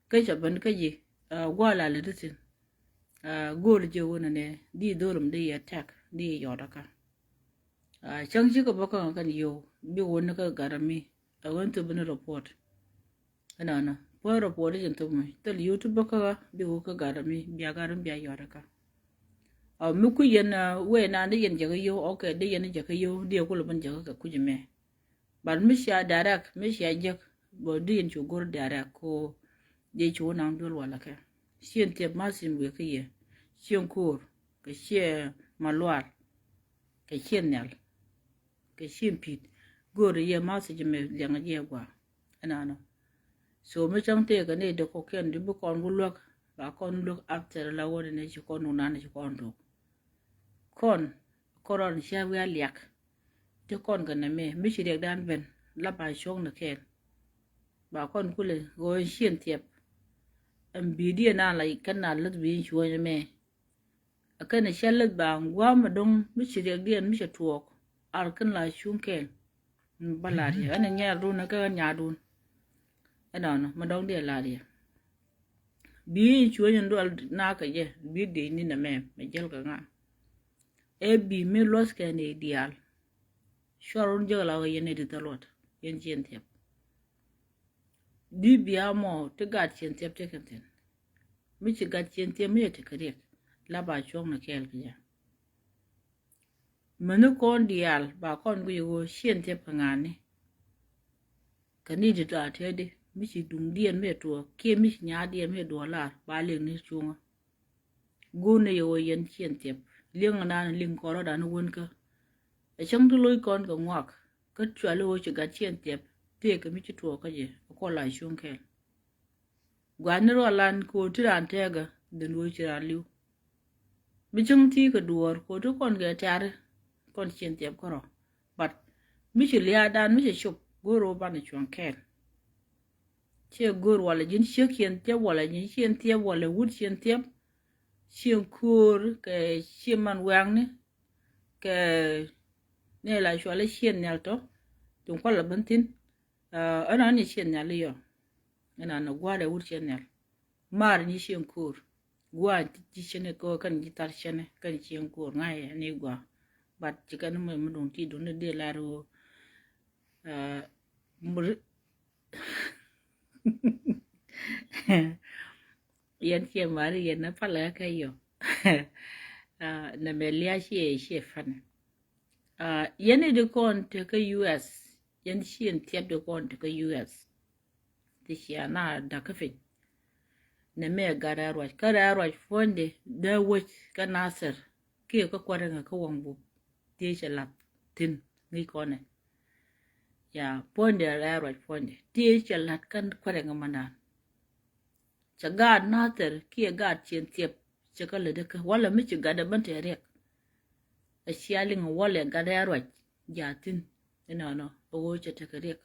Kä cɛ ben kä ji̱ gua̱a̱ la lɛ ti thin. Go̱o̱r jɛ wä nɛnɛ di dhol mi di yɛ tɛk di yɛ yɔt ɛ kä. Cäŋ cikɛ bä kä ŋä kɛn yio̱w bi wä ni kä gat ami. Ɛ ɣän thop ni report. Ɛnɔnɔ puɔ̱n report i̱ cin thop mi thil yio̱w ti bä kä ɣä bi wä kä gat ami bia gat ami bia yɔt ɛ kä. Ɔ mi kui̱ yɛn wee naan di yɛn jɛ kä yio̱w ɔkɛ di yɛn jɛ kä yio̱w di yɛ kulɛ ben jɛ kä kɛ kui̱ mɛ. But mi cia direct mi cia jek bä di yɛn cu go̱r direct ko di cu naŋ duel walɛ kɛ. Cien thiep ma sim wek kä yɛ cien ko̱o̱r kɛ cie malual kɛ cien nhial kɛ cien pi̱i̱t. Go̱o̱r yɛ ma thiec mɛ liɛŋ jɛ gua. Ɛnɔnɔ so mi cäŋ tëëkɛ ni dee kɔkiɛn di bi kɔn ku luäk. ba kɔn look after la wä ni ci kɔn wä nan ci kɔn tok. Kɔn kɔrɔn cia wi̱i̱ a liak. Ti kɔn kɛ nɛ mɛ mi ci riɛk dan ben la ba cuɔ̱ŋ ni kɛɛl. Ba kɔn kulɛ ɣöö ciɛn thiɛp. Ɛn bi diɛ nan la kɛn na lät bi cuɔ̱ŋ ni mɛ. Ɛ kɛn ɛ cɛ lät ba ŋuam ɛ do̱ŋ mi ci riɛk diɛn mi cɛ tuɔɔk. Ar kɛn la cuŋ kɛɛl. Ba lar yɛ ɛn ɛ nyɛɛr dun ɛ kɛ ɣän nyaar dun. Ɛnɔnɔ mɛ dɔŋ diɛ lar yɛ. Bi cuɔ̱ny in dual na kɛ jɛ bi dee ni nɛ mɛ mɛ jɛl kɛ ŋa. Ɛ bi mi luɔth kɛ ni diaal. Cuar wun jek la wä yɛn ni di thä luɔt yɛn cien thiɛp. Di bia mɔ ti gat cien thiɛp ti kɛn thin. Mi ci gat cien thiɛp mi yɛ ti kɛ riɛk la ba cuɔ̱ŋ ni kɛɛl kɛ jɛ. Mäni kɔn diaal ba kɔn guic ɣöö cien thiɛp kɛ ŋa̱a̱ni. Kɛ ni ti tɔa tɛɛdi mi ci duŋdiɛn mi tuɔɔk kiɛ mi ci nyaatdiɛn mi duɔɔk lar ba liŋ ni cuŋä. Guun ni yɛ ɣöö yɛn cien thiɛp liŋ nan liŋ kɔrɔdan wänkä. Ɛ cäŋ ti loc kɔn kɛ ŋuak kä cuali ɣöö ci gat cien thiɛp tëëkɛ mi ci tuɔɔk kä jɛ ɛ kɔn la cuŋ kɛɛl. Gua̱a̱r ni ruɔlan ko̱o̱t ti raan tɛɛkä dhin wee ci raan li̱w. Bi cäŋ ti kɛ duɔ̱ɔ̱r ko̱o̱t ti kɔn kɛ tɛ̈ri kɔn cien thiɛp kärɔ. But mi ci lia̱a̱dan mi ci cop go̱o̱r wä banɛ cuɔ̱ŋ kɛɛl. Ciɛ go̱o̱r walɛ ji̱n ciek cien thiɛp walɛ ji̱n cien thiɛp walɛ wut cien thiɛp. Cien ko̱o̱r kɛ cien man wɛ̈ɛ̈ŋni kɛ ni la cualɛ cien nhial tɔ. Tuŋ kualɛ ben thi̱n. Ɛn an ni cien nhial iɔ. Ɛn an ni gua̱a̱r ɛ wut cien nhial. Maar ni cien ko̱o̱r. Gua̱a̱r ti cien ko̱o̱r kɛn ji̱ thar cien kɛn cien ko̱o̱r ŋa̱c ɛ ni gua̱a̱r. But ci kɛn mɛ mi duŋ ti duŋ ni dee lar ɣöö mur. Yɛn ciɛ mari yɛn na palɛ kɛ yɔ. Nɛ mɛ lia ciɛ ciɛ fan. Yɛn ni di kɔn te kä U S. Yɛn cien thiɛp di kɔn te kä U S. Ti cia na dakä piny. Nɛ mɛ gat rɛɛ ruac kä rɛɛ ruac puɔ̱nydi dee wec kä Nasir kiɛ kä kuaräŋä kä waŋ bup. Ti cɛ lath thi̱n ŋi̱i̱c kɔnɛ. Ya puɔ̱nydi rɛɛ ruac puɔ̱nydi ti cɛ lath kä kuaräŋä mandan. Cɛ gaat Nathir kiɛ gaat cien thiɛp cɛ kä lätdä kä walɛ mi ci gatdɛ ben tɛ riɛk. Ɛ cia liŋ walɛ gatdɛ a ruac jathin. Inɔnɔ ɛ ɣöö cɛ tekɛ riɛk.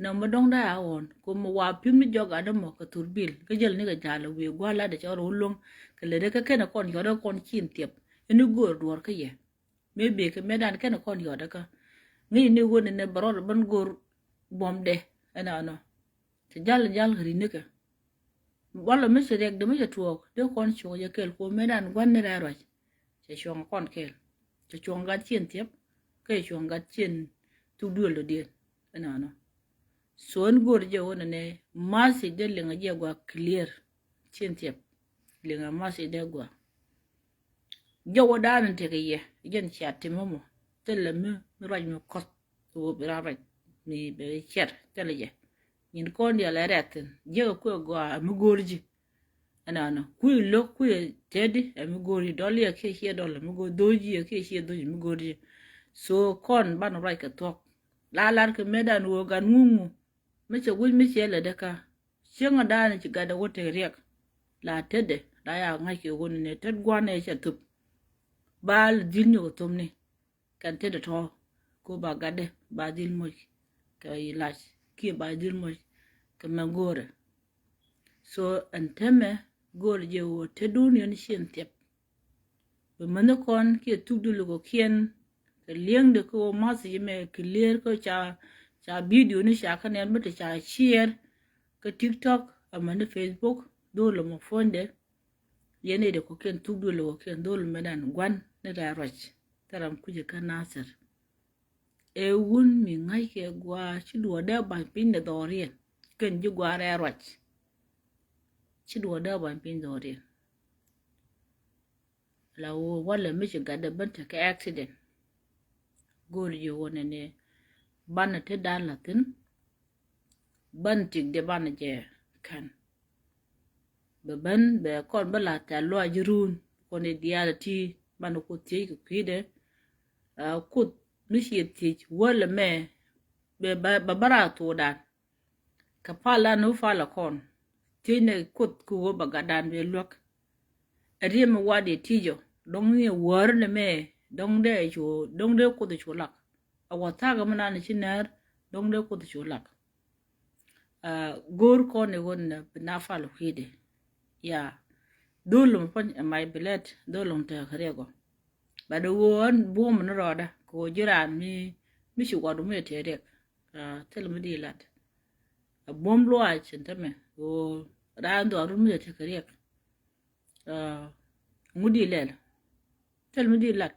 Nɔ mi dɔ̱ŋ dee a ɣɔn kum mi wa pi̱m ni jɔk gatdɛ mɔ kɛ thur bil kä jäl ni kɛ ja̱l ɛ wi̱i̱ gua̱l latdɛ cɛ rɔ wä luäŋ. Kɛ lätdä kä kenɛ kɔn yɔt ɛ kɔn cien thiɛp. Ini go̱o̱r duɔ̱ɔ̱r kä yɛ. Mëë bëë kɛ mëëdan kɛn kɔn yɔt kä ŋi̱i̱c ni ɣöö ni nɛ bɛ rɔɔd ben go̱o̱r buɔ̱mdɛ. Ɛnɔnɔ cɛ jal jal ri nikɛ. Walɛ mi cɛ riɛk dee mi cɛ tuɔɔk dee kɔn cuɔ̱ŋ jɛ kɛɛl kɛ ɣöö mëëdan gua̱n ni rɛɛ ruac. Cɛ cuɔ̱ŋ kɔn kɛɛl cɛ cuɔ̱ŋ gat cien thiɛp. Kä cɛ cuɔ̱ŋ gat cien thuk duël dɔ̱diɛn. Ɛnɔnɔ so ɛn go̱o̱r jɛ ɣöö nɛ nɛ ma̱th i̱ dee liŋ a jɛ gua̱ clear. Cien thiɛp liŋ a ma̱th i̱ dee gua̱. Jɔwä da̱a̱n in tekɛ yɛ jɛn cia timä mɔ thilɛ mi mi ruac mi kɔth. Wä bi ran ruac mi bɛ cɛr thilɛ jɛ. Nyin kɔn diaal ɛ rɛthin jiäkɛ kuɛ gɔaa mi go̱o̱r ji̱. Ɛnɔnɔ kui̱ lo̱k kui̱ tɛdi ɛ mi go̱o̱r ji̱ dɔl yɛ kiɛ ciɛ dɔl ɛ mi go̱o̱r dho̱c ji̱ ɛ kiɛ ciɛ dho̱c ɛ mi go̱o̱r ji̱. So kɔn banɛ ruac kɛ thuɔ̱k la lar kɛ metdan wä gan ŋuŋu. Mi cɛ wi̱c mi cɛ lɛ dɛ ka cieŋä da̱a̱n ci gatdɛ wä tek riɛk. La tetdɛ la ya ŋa̱c kɛ wä ni nɛ tet gua̱n ɛ cɛ thup. Ba lɛ dhil nyɔk thopni kɛn tetdɛ tɔ̱. Ko ba gatdɛ ba dhil moc kɛ yi lac kiɛ ba dhil moc kɛ mɛ go̱o̱rɛ. So ɛn tɛmɛ go̱o̱rɛ jɛ wä tetdun yɛn cien thiɛp. Bɛ mäni kɔn kiɛ thuk di lukɔ kiɛn kɛ liɛŋdɛ kä wä math yi mɛ kɛ lier kä ca ca bidio ni ca kä nɛn mi te ca ciɛɛr kä TikTok amäni Facebook. Dho̱l mɔ puɔ̱nydɛ yɛn i̱ dɛ kɔ kiɛn thuk di lukɔ kiɛn dho̱l mɛ dan gua̱n ni rɛɛ ruac. Thɛram kucɛ kä Nathir. Ɛ wun mi ŋa̱ckɛ gua̱a̱ ci duɔ̱ɔ̱r dee ba̱ny piny ni dhɔriɛn kɛn ji̱ gua̱a̱ rɛɛ ruac. Ci duɔ̱ɔ̱r dee ba̱ny piny dhɔriɛn. La wä walɛ mi ci gatdɛ ben tekɛ accident. Go̱o̱r ji̱ wä nɛnɛ banɛ te da̱a̱n la thi̱n. Banɛ tik dee banɛ jɛ kɛn. Bɛ ben bɛ kɔn bä la tɛ̈th luaac ji̱ ruun kɔn i̱ diaal ti banɛ Kuoth thiec kɛ kui̱dɛ. Kuoth mi ciɛ thiec wäl ɛmɛ bɛ bä ra thokdan. Kɛ pal an ni wä pal ɛ kɔn thiec nɛ Kuoth kɛ ɣöö ba gatdan bɛ luäk. Ɛ riɛm mi wat yɛ ti̱i̱ jɔ dɔ̱ŋ ni ɛ wäär ni mɛ dɔ̱ŋ dee cu dɔ̱ŋ dee Kuoth cu lak. A wä thakä mi nan ci nɛɛr dɔ̱ŋ dee Kuoth cu lak. Go̱o̱r kɔn i̱ ɣöö bi na fal kui̱dɛ. Ya dhol lom puɔ̱ny ɛ may bi lɛt dhol lom tɛk riɛk ɔ. Bat i̱ ɣöö ɣän buɔ̱m ni rɔɔdä kɛ ɣöö ji̱ raan mi mi ci wat mi tɛk riɛk. Thil mi di lat a buɔ̱m luaac in tämɛ ɣöö raan dhuaar run mi tɛk riɛk. Ŋut di lɛl thil mi di lat.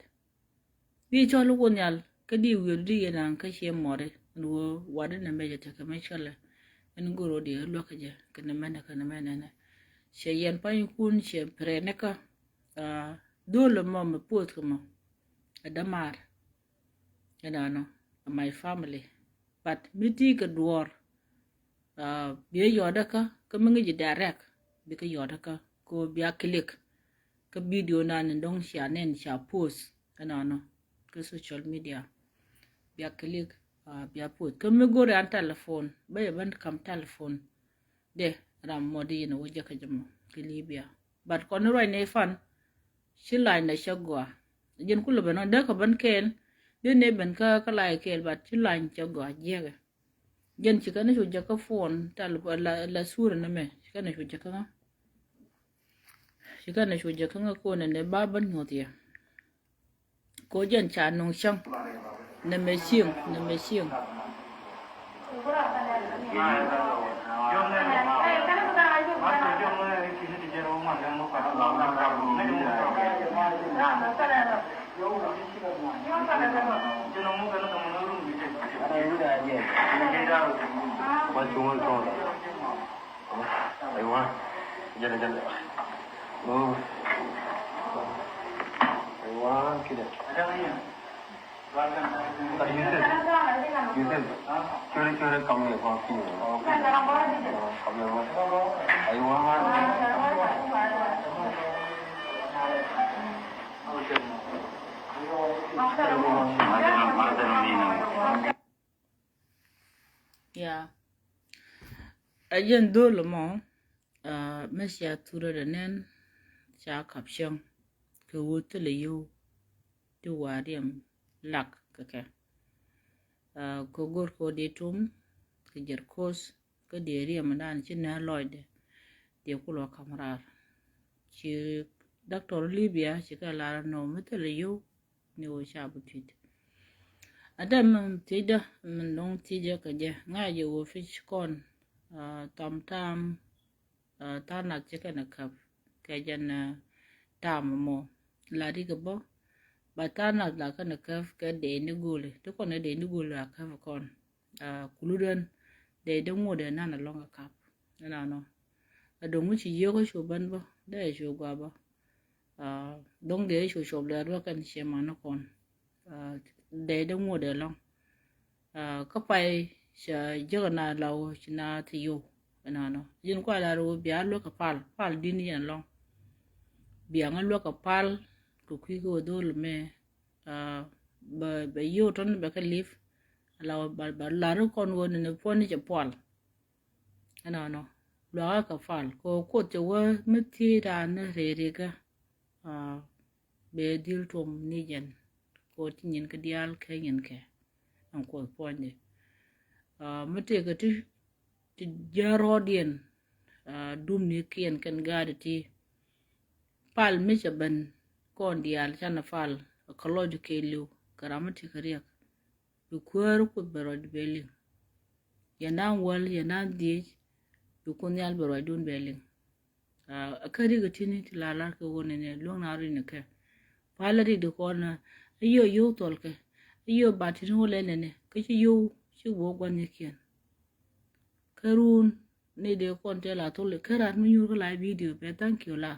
Bi cɔl wun nhial kä di wi̱i̱du di yɛn an kä cie mɔri ɛn ɣöö wadi nɛ mecɛ tekɛ mec kälɛ. Ɛn go̱r ɣöö di luäk kɛ jɛ kɛ nɛ mɛnɛ kɛ nɛ mɛnɛ nɛ cɛ yɛn pa̱nykun cɛ prɛ ni kä. Dhol ɛmɔ mɛ puɔth kɛ mɔ ɛ dämaar. Ɛnɔnɔ ɛ my family. But mi ti kɛ duɔɔr biɛ yɔɔdä kä kä mi ŋi̱ci direct bikɛ yɔɔdä kä ko bia click. Kä video nan in dɔ̱ŋ cia nɛn cia post ɛnɔnɔ kä social media. Bia click bia post kä mi go̱ri an telephone bä yɛ bän kam telephone. Dee ram mɔ di yɛn wä jɛ kä jɛ mɔ kɛ Libia. But kɔn ni ruacni fan ci lany na cä gɔaa. Jɛn kulɛ ben ɔ dee kɛ ben kɛɛl dee ni ben kä kä lay kɛɛl but ci lany cä gɔaa jiɛkɛ. Jɛn ci kɛn cu jɛ kä phone tal la la sura ni mɛ ci kɛn cu jɛ kä ŋa. Ci kɛn cu jɛ kä ŋa konɛ ni ba ben nyuɔth yɛ. Ko jɛn ca nuŋ cäŋ. Nɛ mɛ cieŋ nɛ mɛ cieŋ. Aywa. Jɛn jɛn. Oh. Aywa kidɛ. But Yusuf, Yusuf, cure cure kam yɛ kɔn kinyɛ. Kam yɛ kɔn. Aywa. Ya. Ɛ jɛn dhol mɔ mɛ cia thurä dɛ nɛn ca kap cäŋ kɛ ɣöö thilɛ yio̱w ti wa riɛm lak kɛ kɛ. Kɛ go̱r kɛ ɣöö dee tum kɛ jɛr ko̱o̱th kä dee riɛm dan ci nɛ lɔcdɛ dee kulɔ kam raar. Ci doctor Libia ci kɛ lar nɔ mi thilɛ yio̱w ni ɣöö ca bi tui̱t. Ɛ dee min thiecdä min dɔ̱ŋ thiecä kɛ jɛ ŋa̱cä jɛ ɣöö pi̱c kɔn. Tam tam tha̱a̱ŋ nath ci kɛn ɛ käp kɛ jɛn tam mɔ la rik ɛ bä. Ba tha̱a̱ŋ nath la kɛn ɛ käp kɛ dee ni go̱o̱li ti kɔn ɛ dee ni go̱o̱li a käp kɔn. Kulu den dee dee ŋuɔ̱t dee nan ɛ lɔ̱ŋ ɛ käp. Ɛnɔnɔ ɛ dɔ̱ŋ mi ci yiëë kä cu ben bä dee cu gɔaa bä. Dɔ̱ŋ dee cu cuɔp lɛr bä kɛn ciɛ man ni kɔn. Dee dee ŋuɔ̱t dee lɔ̱ŋ. Kä pay ca jiäk na la wä ci na ti yow. Ɛnɔnɔ ji̱n kua la ri wä bia luäk kɛ pal pal di̱n yɛn lɔ̱ŋ. Bia ŋä luäk kɛ pal kɛ kui̱ kɛ wä dhol mɛ. Bɛ bɛ yow tɔn bɛ kɛ lip. La wä ba la ri kɔn wä ni ni puɔ̱n ni cɛ pual. Ɛnɔnɔ luakä kɛ pal kɛ wä kuoth cɛ wä mi thiec raan ni rɛy rikä. Bɛ dhil tuɔm ni jɛn kɛ wä ti nyin kä diaal kɛ nyin kɛ. Ɛn kuoth puɔ̱nydɛ mi tëëkɛ ti ti jiäär rɔɔdiɛn. Dum ni kiɛn kɛn gaadi ti pal mi cɛ ben kɔn diaal canɛ pal. Kɛ lɔc kɛ liw kɛ ram mi ti kɛ riɛk. Bi kuäär kuoth bɛ ruacdu bɛ liŋ. Yɛn da̱ŋ wäl yɛn da̱ŋ dhiec bi kuoth nhial bɛ ruacdun bɛ liŋ. A kä rik ɛ ti̱ni ti la lar kɛ ɣöö nɛnɛ luäŋ na rin kɛ pal rik di kɔn. A yio̱w yio̱w thɔl kɛ a yio̱w ba ti̱ni wä lɛ nɛnɛ kä ci yio̱w ci wuɔ gua̱n nyikiɛn. Kä run ni dee kɔn tɛl a thol kɛ rat mi nyuur kä la video bɛ thank you la.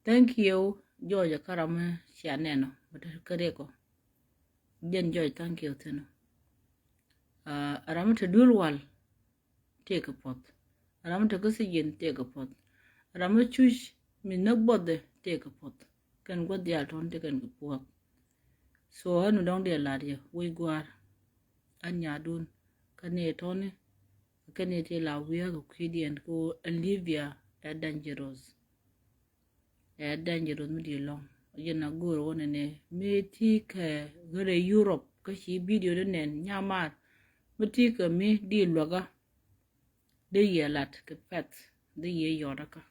Thank you George kä ram mi cia nɛnɔ bɛ te kä rik ɔ. Jɛn George thank you thin ɔ. Ram mi te duel wal. Tëëkɛ puɔth. Ram mi te kä thiec jiɛn tëëkɛ puɔth. Ram mi cuc mi näk buɔthdɛ tëëkɛ puɔth. Kɛn gua̱th diaal tɔ̱n ti kɛn kɛ puɔth. So ɣän mi dɔ̱ŋ diɛ lat yɛ wec gua̱a̱r. Ɣän nyaadun kä ni tɔ̱ni kɛ kɛn i̱ ti la wi̱i̱ kɛ kui̱diɛn kɛ ɣöö Libya ɛ dangerous. Ɛ dangerous mi di̱i̱t lɔ̱ŋ. Jɛn a go̱o̱r ɣöö nɛnɛ mi ti kɛ ɣöö rɛy Europe kä ci video di nɛn nyamar mi ti kɛ mi di̱i̱t luäkä. Di yɛ lat kɛ pɛth di yɛ yɔt kä.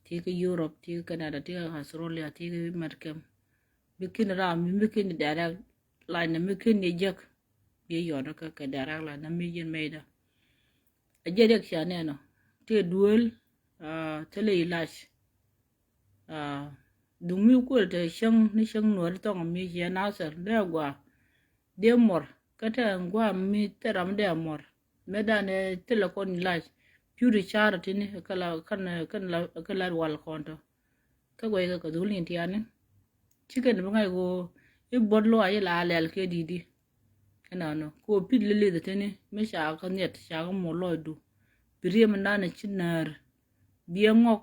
Ti kɛ Europe, ti kɛ Canada, ti kɛ Australia, ti kɛ America. Mi kin ram mi, mi kin direct line, mi kin ni jek. Yɛ yɔt kä kɛ direct line mi jin mɛy da. A jɛ riɛk cia nɛnɔ ti duel, ah, thilɛ ilac. Ah, duŋ mi kuël te cäŋ ni cäŋ Nuäri thɔŋ mi ciɛ Nasir dee gua. Dee mɔr kä te gua mi thil ram dee mɔr. Mëë danɛ thilɛ kɔn ilac piu ti car tini kä la, kän, kän la, kän la wal kɔn tɔ. Kä guɛy kɛ kɛ dhul ni tiani. Cikɛn bi ŋa̱c ɣöö i̱ buɔt luaac i̱ la lɛl kɛ di̱i̱di. Ɛnɔnɔ kɛ ɣöö pit lilith tini mi ca kä nhiɛt ca kä muɔl lɔcdu. Bi riɛm inanɛ ci näär. Biɛ ŋɔk.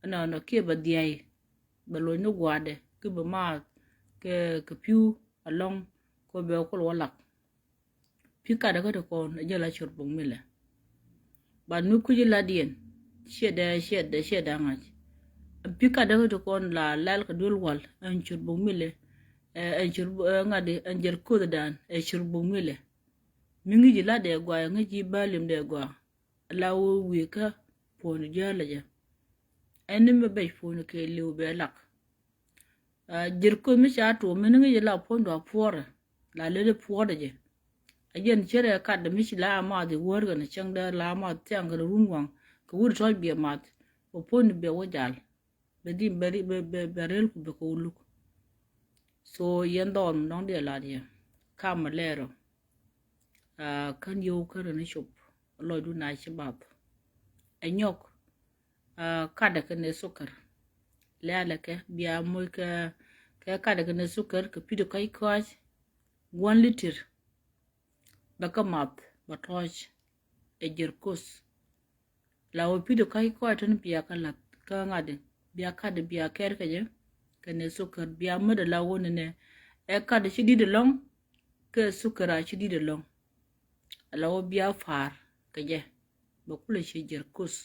Ɛnɔnɔ kiɛ bɛ dhia̱y. Bɛ loc ni gua̱a̱dɛ ki bɛ maath kɛ, kɛ pi̱u alɔ̱ŋ kɛ ɣöö bɛ kul wä lak. Pi̱ katdä kä ti kɔn ɛ jɛ la cur buk milɛ. Bat mi kui̱ci lat yɛn ciɛ dee, ciɛ dee, ciɛ dee ŋa̱c. Pi̱ katdä kä ti kɔn la lɛl kɛ duel wal ɛn cur buk milɛ. Ɛn cur, ɛ, ŋa̱t di ɛn jɛl koth dan ɛ cur buk milɛ. Mi ŋi̱ci lat dee guay ŋi̱ci bä lim dee gua. La wee wi̱i̱ kä puɔ̱ny jääl jɛ. Ɛn ni mi bɛc puɔ̱ny kɛ liw bɛ lak. Ah, jir koth mi ca tuɔɔk mi ni ŋi̱c la puɔ̱ny dua puɔrɛ. La lele puɔrɛ jɛ. A jɛn cɛ rɛ kat dɛ mi ci la math i wär kɛn cäŋ dɛ la math thiaŋ kɛn run waŋ kɛ wut tɔc biɛ math. Bɛ puɔ̱ny biɛ wä jal. Bɛ di bɛ, bɛ, bɛ, bɛ rel ku bɛ kɛ wuluk. So yɛn dhɔr mi dɔ̱ŋ diɛ lat yɛ. Kam mi lɛɛrɔ. Ah, kän yio̱w kän rɛ ni cop. Lɔcdu na ci bath. Ɛ nyɔk. Ah, kadɛ kɛnɛ sukar. Lɛ̈ɛ̈lɛ kɛ bia moc kɛ, kɛ kadɛ kɛnɛ sukar kɛ pi̱t kɔc kɔc. One liter. Bɛ kä math bɛ tɔ̱ɔ̱c. Ɛ jɛr koth. La wä pi̱t kɔc kɔc tɔ̱ni bia kä lath kä ŋa̱di. Bia kadɛ bia kɛɛr kɛ jɛ. Kɛnɛ sukar bia mädɛ la wä nɛnɛ. Ɛ kadɛ ci di̱t ɛlɔ̱ŋ. Kɛ sukar a ci di̱t ɛlɔ̱ŋ. Ala wä bia pa̱a̱r kɛ jɛ. Bɛ kulɛ ci jɛr koth.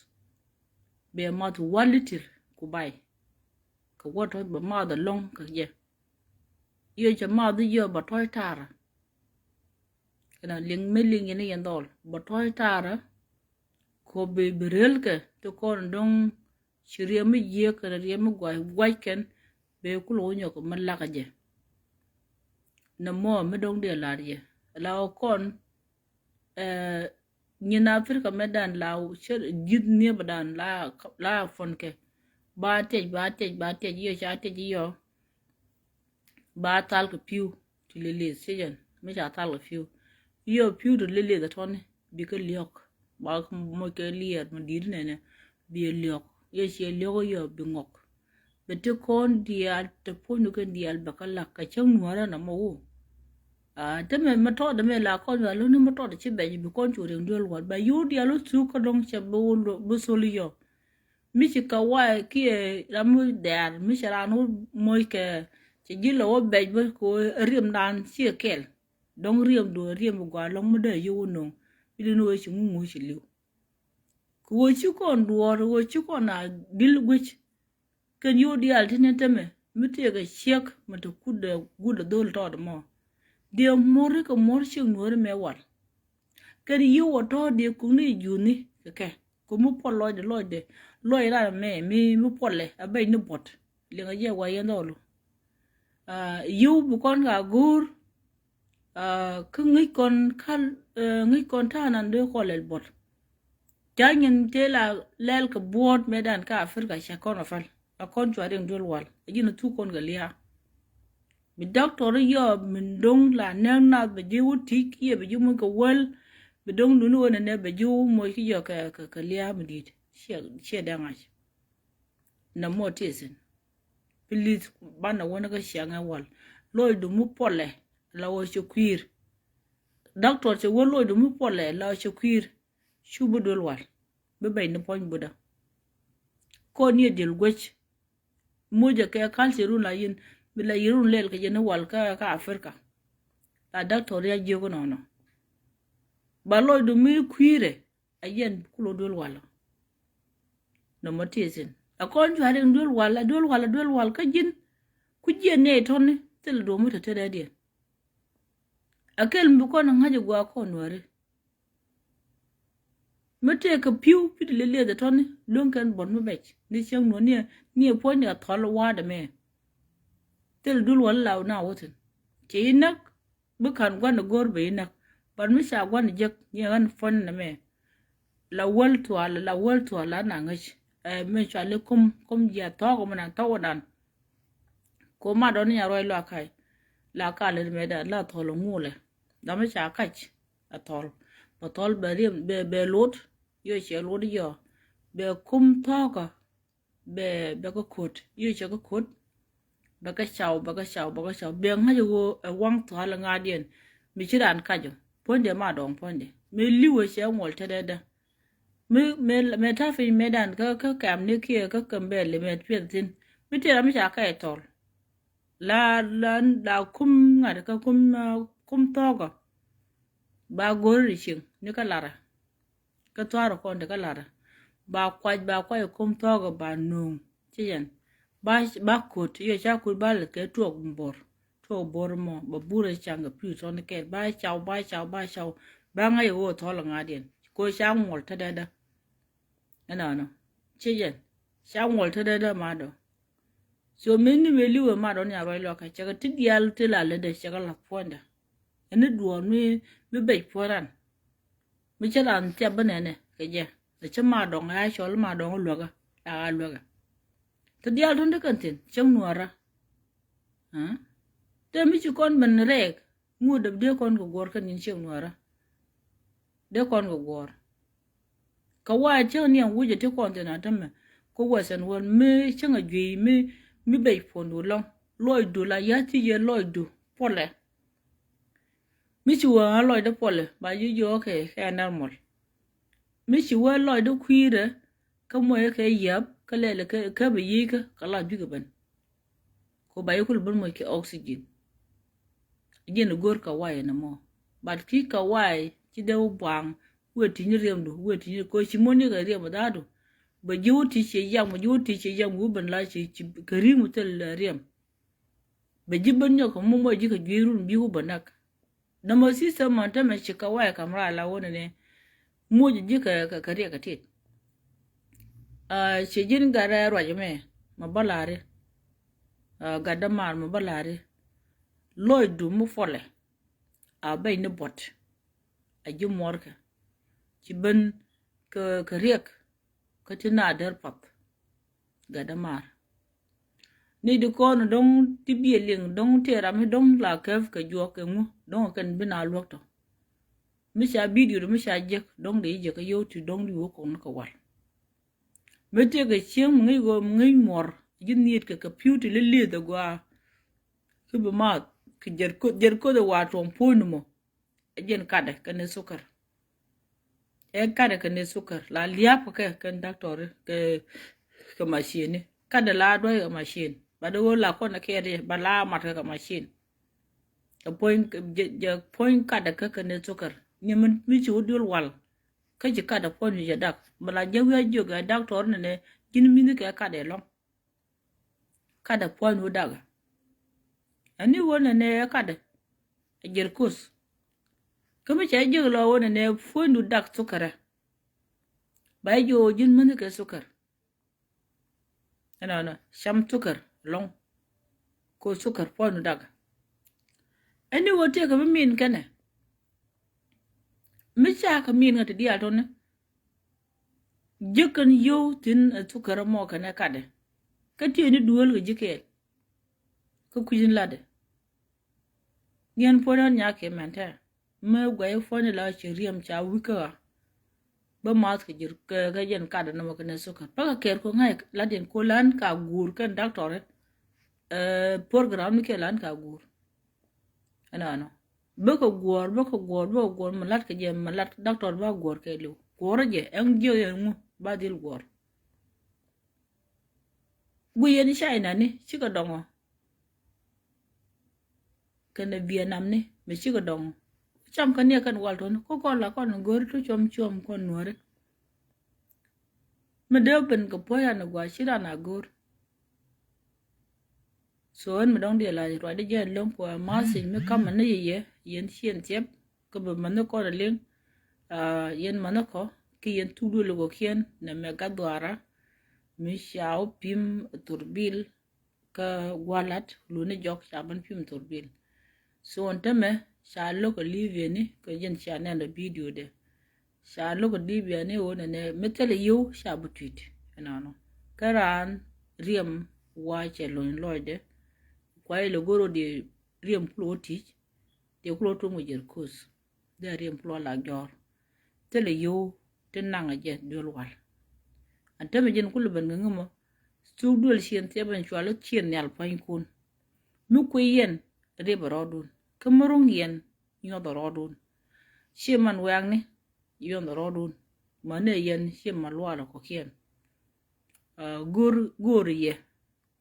Bɛ math one liter ku bay. Kɛ wä tɔ̱ bɛ math ɛlɔ̱ŋ kɛ jɛ. Yɛ cɛ math yɛ bɛ tɔ̱ ta̱a̱rä. Kɛnɛ liŋ mi liŋ yɛn yɛn dhɔl bɛ tɔ̱ ta̱a̱rä. Kɔ bi, bi rel kɛ ti kɔn dɔ̱ŋ ci riɛm mi jiäk kɛnɛ riɛm mi guac, guac kɛn. Bɛ kulɛ wä nyɔk mi lak jɛ. Nɛ mɔ mi dɔ̱ŋ diɛ lar jɛ. La wä kɔn, eh, nyin Africa mɛ dan la cɛ ji̱th niep dan la, la fɔn kɛ. Ba tiɛc, ba tiɛc, ba tiɛc, yɔ ca tiɛc yɔ. Ba thal kɛ pi̱w ti lilith ci jɛn mi ca thal kɛ pi̱w. Yɔ pi̱w ti lilith a tɔni bi kɛ liɔk. Ba kɛ moc kɛ liɛɛr mi di̱t nɛnɛ bi liɔk. Yɔ ciɛ liɔk yɔ bi ŋɔk. Bɛ ti kɔn diaal ti puɔ̱nydu kɛn diaal bɛ kä lak kɛ cäŋ nuäärä na mɔ wu. Ah, te mɛ mɛ tɔt mɛ la kɔn ba luni mɛ tɔt ci bɛc bi kɔn cu riŋ duel wal ba yur diaal wä thuk kä dɔŋ cɛ bi wä bi thol yɔ. Mi ci kɛ wa̱a̱ kiɛ ram mi dɛɛr mi cɛ raan wä moc kɛ cɛ ji̱ lɛ wä bɛc bä kɛ wä riɛm dan ciɛ kɛl. Dɔŋ riɛm duɔ̱ɔ̱r riɛm bi gɔaa lɔŋ mi dee yio̱w wä no̱o̱ŋ bi di ni wee ci ŋuŋ wee ci li̱w. Kɛ ɣöö ci kɔn duɔ̱ɔ̱r ɣöö ci kɔn a di̱l guic. Kɛn yio̱w diaal ti ni tämɛ mi tëëkɛ ciek mi te kut dee gut dee dhol tɔɔt mɔ. Diɛ muɔ̱ri kɛ muɔ̱r ciek nuɔ̱ɔ̱ri mɛ wal. Kɛn yio̱w wä tɔ̱ diɛ kuŋni juuni kɛ kɛ kɛ mi puɔl lɔcdɛ lɔcdɛ lɔc ran mɛ mi mi puɔlɛ a bɛc ni buɔt. Liŋɛ jɛ wa yɛn dhɔlu. Ah, yio̱w bi kɔn ka go̱o̱r. Ah, kä ŋi̱c kɔn kal, eh, ŋi̱c kɔn ta̱a̱ nan dee kɔn lɛl buɔt. Ca nyin tëë la lɛl kɛ buɔt mëë dan kä Africa cɛ kɔn a pal a kɔn cua riŋ duel wal a ji̱n a thuk kɔn kɛ lia̱a̱. Bi doctor yɔ min do̱ŋ la nɛŋ nath bɛ ji̱ wä ti̱c kiɛ bɛ ji̱ muc kɛ wäl. Bi do̱ŋ duni wä nɛnɛ bɛ ji̱ wä muc ki jɔ kɛ, kɛ, kɛ lia̱a̱ mi di̱i̱t. Ciɛ, ciɛ dee ŋa̱c. Nɛ mɔ ti thi̱n. Please banɛ wä ni kä ciaŋɛ wal. Lɔcdu mi puɔlɛ la wä cɛ kui̱i̱r. Doctor cɛ wä lɔcdu mi puɔlɛ la wä cɛ kui̱i̱r. Cu bi duel wal bi bɛc ni puɔ̱ny budä. Kɔn yɛ diɛl guec. Mucɛ kɛ culture run la yin bi la yirun lɛl kɛ jɛ ni wal kä, kä Africa. La doctor ya jiök nɔnɔ. Ba lɔcdu mi kui̱i̱rɛ. A yɛn kulɔ duel walɔ. Nɔmɔ ti thin a kɔn juari in duel wal, a duel wal, a duel wal kä ji̱n. Ku jiɛn ni a tɔni thil duɔ̱m mi te te dee diɛn. A kel mi bi kɔn a ŋa̱c a gua kɔn wari. Mi tëë kɛ pi̱w pi̱t lilieth ɛ tɔni lueŋ kɛn buɔt mi bɛc ni cieŋ nuɔ̱n ni ɛ, ni ɛ puɔ̱nyni ɛ thɔl wa̱a̱dɛ mɛ. Thil dul wal la na wä thin. Ci inäk bi ka̱n gua̱n ɛ go̱r bɛ inäk. But mi ca gua̱n ɛ jek ni ɛ ɣän puɔ̱ny nɛ mɛ. La wäl thual, la wäl thual la na ŋäc. Ɛ mi cuali kum, kum jiath thɔɔk mi na thɔɔk dan. Ko ma dɔn ni nya ruac luakai. La ka lät mɛ dan la thɔl ŋulɛ. Dam mi ca kac a thɔl. Bɛ thɔl bɛ riɛm, bɛ, bɛ lot. Yɔ cɛ lot yɔ. Bɛ kum thɔɔkä. Bɛ, bɛ kä kot. Yɔ cɛ kä kot. Bɛ kä caw, bɛ kä caw, bɛ kä caw. Bɛ ŋa̱c ɣöö ɛ waŋ thual ŋa̱diɛn. Mi ci raan kac ɔ. Puɔ̱nydɛ ma dɔŋ puɔ̱nydɛ. Mi li̱w ɛ cɛ ŋuɔl tetdɛ dä. Mi, mi, mi ta̱ piny mëëdan kä, kä kɛm ni kiɛ kä kɛm bɛl mɛ piɛth thin. Mi tëë ram mi ca kɛc thɔl. La, la, la kum ŋa̱t kä kum, ah, kum thɔɔkä. Ba go̱r ri cieŋ ni kä larä. Kä thuaar kɔn ti kä larä. Ba kuac, ba kuac kum thɔɔkä ba nuŋ. Ci yɛn. Ba, ba kut, yɔ ca kut ba lɛ kɛ tuɔk bor. Tuɔk bor mɔ, ba burɛ caŋ kɛ pi̱w tɔn kɛɛl. Ba caw, ba caw, ba caw. Ba ŋa̱c ɣöö thɔl ŋa̱diɛn. Ko ca ŋuɔl tetdɛ dä. Ɛnɔnɔ. Ci jɛn. Ca ŋuɔl tetdɛ dä ma dɔ. So min ni wee li̱wɛ ma dɔ ni a ruac luakä. Cɛ kɛ ti diaal ti la lɛ dɛ cɛ kɛ la puɔ̱nydɛ. Ɛn ni duɔɔr mi, mi bec puɔ̱n ran. Mi cä la thiap bi nɛnɛ kɛ jɛ. Ɛ cä ma dɔŋ a cɔl ma dɔŋ luäkä. La a luäkä. Ti diaal tun ti kɛn thin cäŋ nuɔɔrä. Te mi ci kɔn ben rɛɛk. Ŋut dee kɔn kɛ guɔ̱ɔ̱r kɛn nyin ciek nuɔɔrä. Dee kɔn kɛ guɔ̱ɔ̱r. Kä wa̱a̱ cäŋ niɛŋ wi̱cɛ ti kɔn thin a tämɛ. Kä western world mi cäŋ a juey mi, mi bec puɔ̱ndu lɔ̱ŋ. Lɔcdu la ya̱ thiec yɛ lɔcdu puɔlɛ. Mi ci wä a lɔcdä puɔlɛ ba ji̱ jiɔkɛ kɛ normal. Mi ci wä lɔcdä kui̱rä. Kä muɔyä kɛ yiap kä lɛl kä, kä bi yi̱i̱kä kä la juikɛ ben. Ko ba yikul ben muɔc kɛ oxygen. Jiɛn go̱r kɛ way ɛn ɛmɔ. But ki kɛ way ci dee wä buaŋ wëë ti̱ny riɛmdu wëë ti̱ny ko ci muɔ̱n ni kɛ riɛm dhaadu. Bɛ ji̱ wä ti̱c ciɛ yam, bɛ ji̱ wä ti̱c ciɛ yam wä ben la ci, ci kɛ ri̱i̱ŋ wä thil riɛm. Bɛ ji̱ ben nyɔk kɛ mumɔ ji̱ kɛ jui̱i̱r run bi̱i̱ wä bä näk. Nɔmɔ system mɔ tämɛ ci kɛ way kam raar la wä nɛnɛ. Muc ji̱ kɛ, kɛ, kɛ riɛk kɛ tit. Ci ji̱n gat rɛɛ ruac mɛ mɛ bä la̱ri. Gat dämaar mɛ bä la̱ri. Lɔcdu mi puɔlɛ a bɛc ni buɔt. A ji̱ muɔrkɛ ci ben kɛ, kɛ riɛk. Kä ti na der path. Gat dämaar. Ni di kɔn dɔŋ ti biɛ liŋ dɔŋ ti ram mi dɔŋ la kɛp kɛ juɔk kɛ ŋu dɔŋ kɛn bi na luɔk tɔ. Mi ca bidio mi ca jek dɔŋ di jek kɛ yow ti dɔŋ di wä kɔn kɛ wal. Mi tëë kɛ cieŋ mi ŋi̱i̱c ɣöö mi ŋi̱i̱c muɔr ji̱ nhiet kɛ kɛ pi̱w ti lilieth agua. Ki bi math kɛ jer koth, jer koth a wa tuɔm puɔ̱ny ni mɔ. Ɛ jɛn katdɛ kɛnɛ thukär. Ɛ katdɛ kɛnɛ thukär la lia̱a̱p kɛ kɛn daktɔri kɛ, kɛ macini. Katdɛ la duäc kɛ macin. Ba dee wä la kɔn kɛ riɛ ba la mat kɛ kɛ macin. Kɛ puɔ̱ny jɛ, jɛ puɔ̱ny katdɛ kɛ kɛnɛ thukär. Ni mi, mi ci wä duel wal. Kä ci katdɛ puɔ̱ny jɛ dak. Ba la jɛ wi̱i̱ a jiök ɛ daktɔri nɛnɛ ji̱n mi̱ni kɛ katdɛ lɔ̱ŋ. Katdɛ puɔ̱ny wä dak. Ɛn ni wä nɛnɛ ɛ katdɛ. Ɛ jer koth. Kä mi cɛ jiök lɔ wä nɛnɛ puɔ̱ny du dak thukärɛ. Ba jiök ji̱n mäni kɛ thukär. Ɛnɔnɔ cam thukär lɔ̱ŋ. Ko thukär puɔ̱ny du dak. Ɛn ni wä tiɛkɛ mi min kɛnɛ. Mi ca kɛ min ŋä ti diaal tɔni. Ji̱ kɛn yio̱w thi̱n ɛ thukärä mɔ kɛnɛ katdɛ. Kä tiee ni duel kɛ ji̱ kɛɛl. Kä kui̱c ni latdɛ. Niɛn puɔ̱ny ɣän nyakiɛ mɛn tɛ. Mi guɛc puɔ̱ny la ci riɛm ca wi̱kä ɣä. Bä math kɛ ji̱ kɛ, kɛ jɛn katdɛ nɔmɔ kɛnɛ thukär. Bä kɛ kɛɛr ko ŋa̱c latdiɛn ko lan ka guur kɛn daktɔri. Ɛ, program ni kiɛ lan ka guur. Ɛnɔnɔ. Bäkɛ guɔ̱ɔ̱r, bäkɛ guɔ̱ɔ̱r, bäkɛ guɔ̱ɔ̱r, mi la̱t kɛ jɛ, mi la̱t daktɔr ba guɔ̱ɔ̱r kɛ liw. Guɔ̱ɔ̱r jɛ, ɛn jiök yɛn ŋu, ba dhil guɔ̱ɔ̱r. Guic yɛn China ni, cikɛ dɔŋɔ. Kɛnɛ Vietnam ni, mi cikɛ dɔŋɔ. Cam kɛ niɛ kɛn wal tɔni, kä kɔn la kɔn go̱ri tu cuɔm cuɔm kɔn nuɔ̱ri. Mi dee ben kɛ puɔ̱c an a gɔaa ci ran a go̱o̱r. So ɛn mi dɔ̱ŋ diɛ la ruacdä jɛ ɛn lo̱ŋ puɔ̱ a message mi kamɛ ni yɛ yɛ yɛn ciɛn thiɛp kä bi mäni kɔn a liŋ. Yɛn mäni kɔ ki yɛn thuk duël kɔ kiɛn nɛ mɛ gat dhuaara mi ca wä pim thurbil kä gualat luni jɔk ca ben pim thurbil. So ɛn tämɛ ca lo̱k a libiani kɛ jɛn ca nɛn a video dɛ. Ca lo̱k a libiani wä nɛnɛ mi thilɛ yio̱w ca bi tuit ɛnɔnɔ. Kä raan riɛm wa cɛ lo̱ny lɔcdɛ. Kuay lɛ go̱r wä di riɛm kulɛ wä ti̱c. Di kulɛ wä tuɔm kɛ jɛr ko̱th. Dee riɛm kulɛ wä lak jɔr. Thilɛ yio̱w ti naŋ a jɛ duel wal. Ɛn tämɛ jɛn kulɛ ben kɛ ŋimɔ. Thuk duel ciɛn thiɛp ɛn cual ciɛn nhial pua̱nykun. Mi kui̱ yɛn riɛp a rɔɔdun kä mi ruŋ yɛn nyuɔth a rɔɔdun. Ciɛ man wɛ̈ɛ̈kni yuɔnh a rɔɔdun. Mani yɛn ciɛ man luaal a kɔkiɛn. Go̱o̱r go̱o̱r yɛ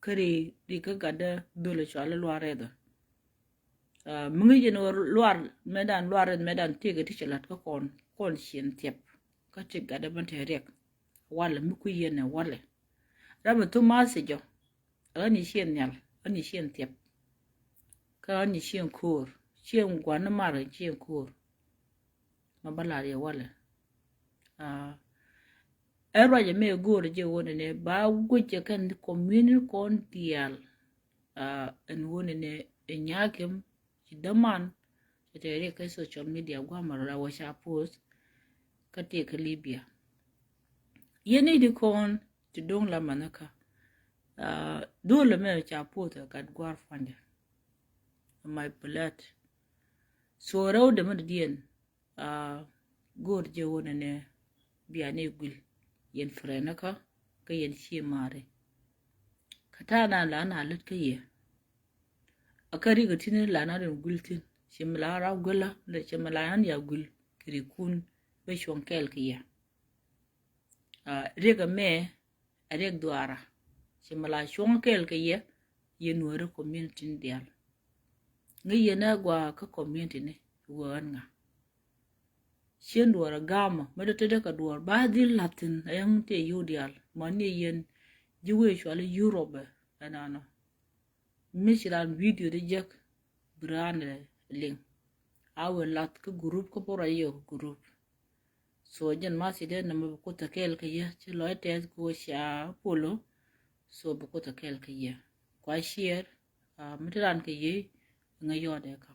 kä ri ri kä gatdä dhol a cual luaal rɛth. Mi ŋäc yɛn luaal mɛdan luaal rɛth mɛdan tëëkɛ ti cɛ la̱t kä kɔn kɔn ciɛn thiɛp. Kä ti gatdä ben te riɛk walɛ mi kui̱ yɛn ɛ walɛ. Ram mi thum ma̱a̱th cɛ jɔ. Ɣän i̱ ciɛn nhial, ɣän i̱ ciɛn thiɛp. Kä ɣän i̱ ciɛn ko̱o̱r, ciɛn gua̱n ni mar i̱ ciɛn ko̱o̱r. Ma ba lar yɛ walɛ. Ɛ ruacɛ mɛ go̱o̱r jɛ wä nɛnɛ ba guic jɛ kɛn community kɔn diaal. Ɛn wä nɛnɛ ɛ nya̱a̱ kɛm ci däman. Cɛ tɛɛri kɛ social media guamar la wä ca post. Kä tëëkɛ Libya. Yɛn i̱ di kɔn ti do̱ŋ la mɛn kä. Dhol mɛ ca poth ɛ gat guar pua̱nyɛ. My blood. So rɛw dämä di diɛn. Go̱o̱r jɛ wä nɛnɛ bia ni guil yɛn friend kä kä yɛn ci mari. Kä ta̱a̱ na la na lät kä yɛ. A kä rik a tini la na rin guil thin ci mi la ra guil la lɛ ci mi la yan ya guil kɛ ri kun bɛ cuɔ̱ŋ kɛɛl kɛ yɛ. Riɛk ɛmɛ ɛ riɛk dhuaara. Ci mi la cuɔ̱ŋ kɛɛl kɛ yɛ yɛ nuɔ̱ɔ̱ri community ni diaal. Ŋäc yɛn ɛ gua kä community ni wä ɣän ŋa. Cien duɔ̱ɔ̱r ɛ gamɔ mi dee tetdä kɛ duɔ̱ɔ̱r ba dhil la̱thin ɛ yäŋ tëë yio̱w diaal mɔ ni yɛn ji̱ wee cuali Europe ɛ ɛnɔnɔ. Mi ci ran video di jek bi ran ɛ liŋ. A wee lath kä group kä pora yio group. So jɛn ma ci dee nɛmɛ bi kuth a kɛɛl kä yɛ ci lɔc tɛth kɛ wä cia polo. So bi kuth a kɛɛl kä yɛ kua ciɛɛr. Mi ti ran kä yɛ ŋa yɔɔdɛ kä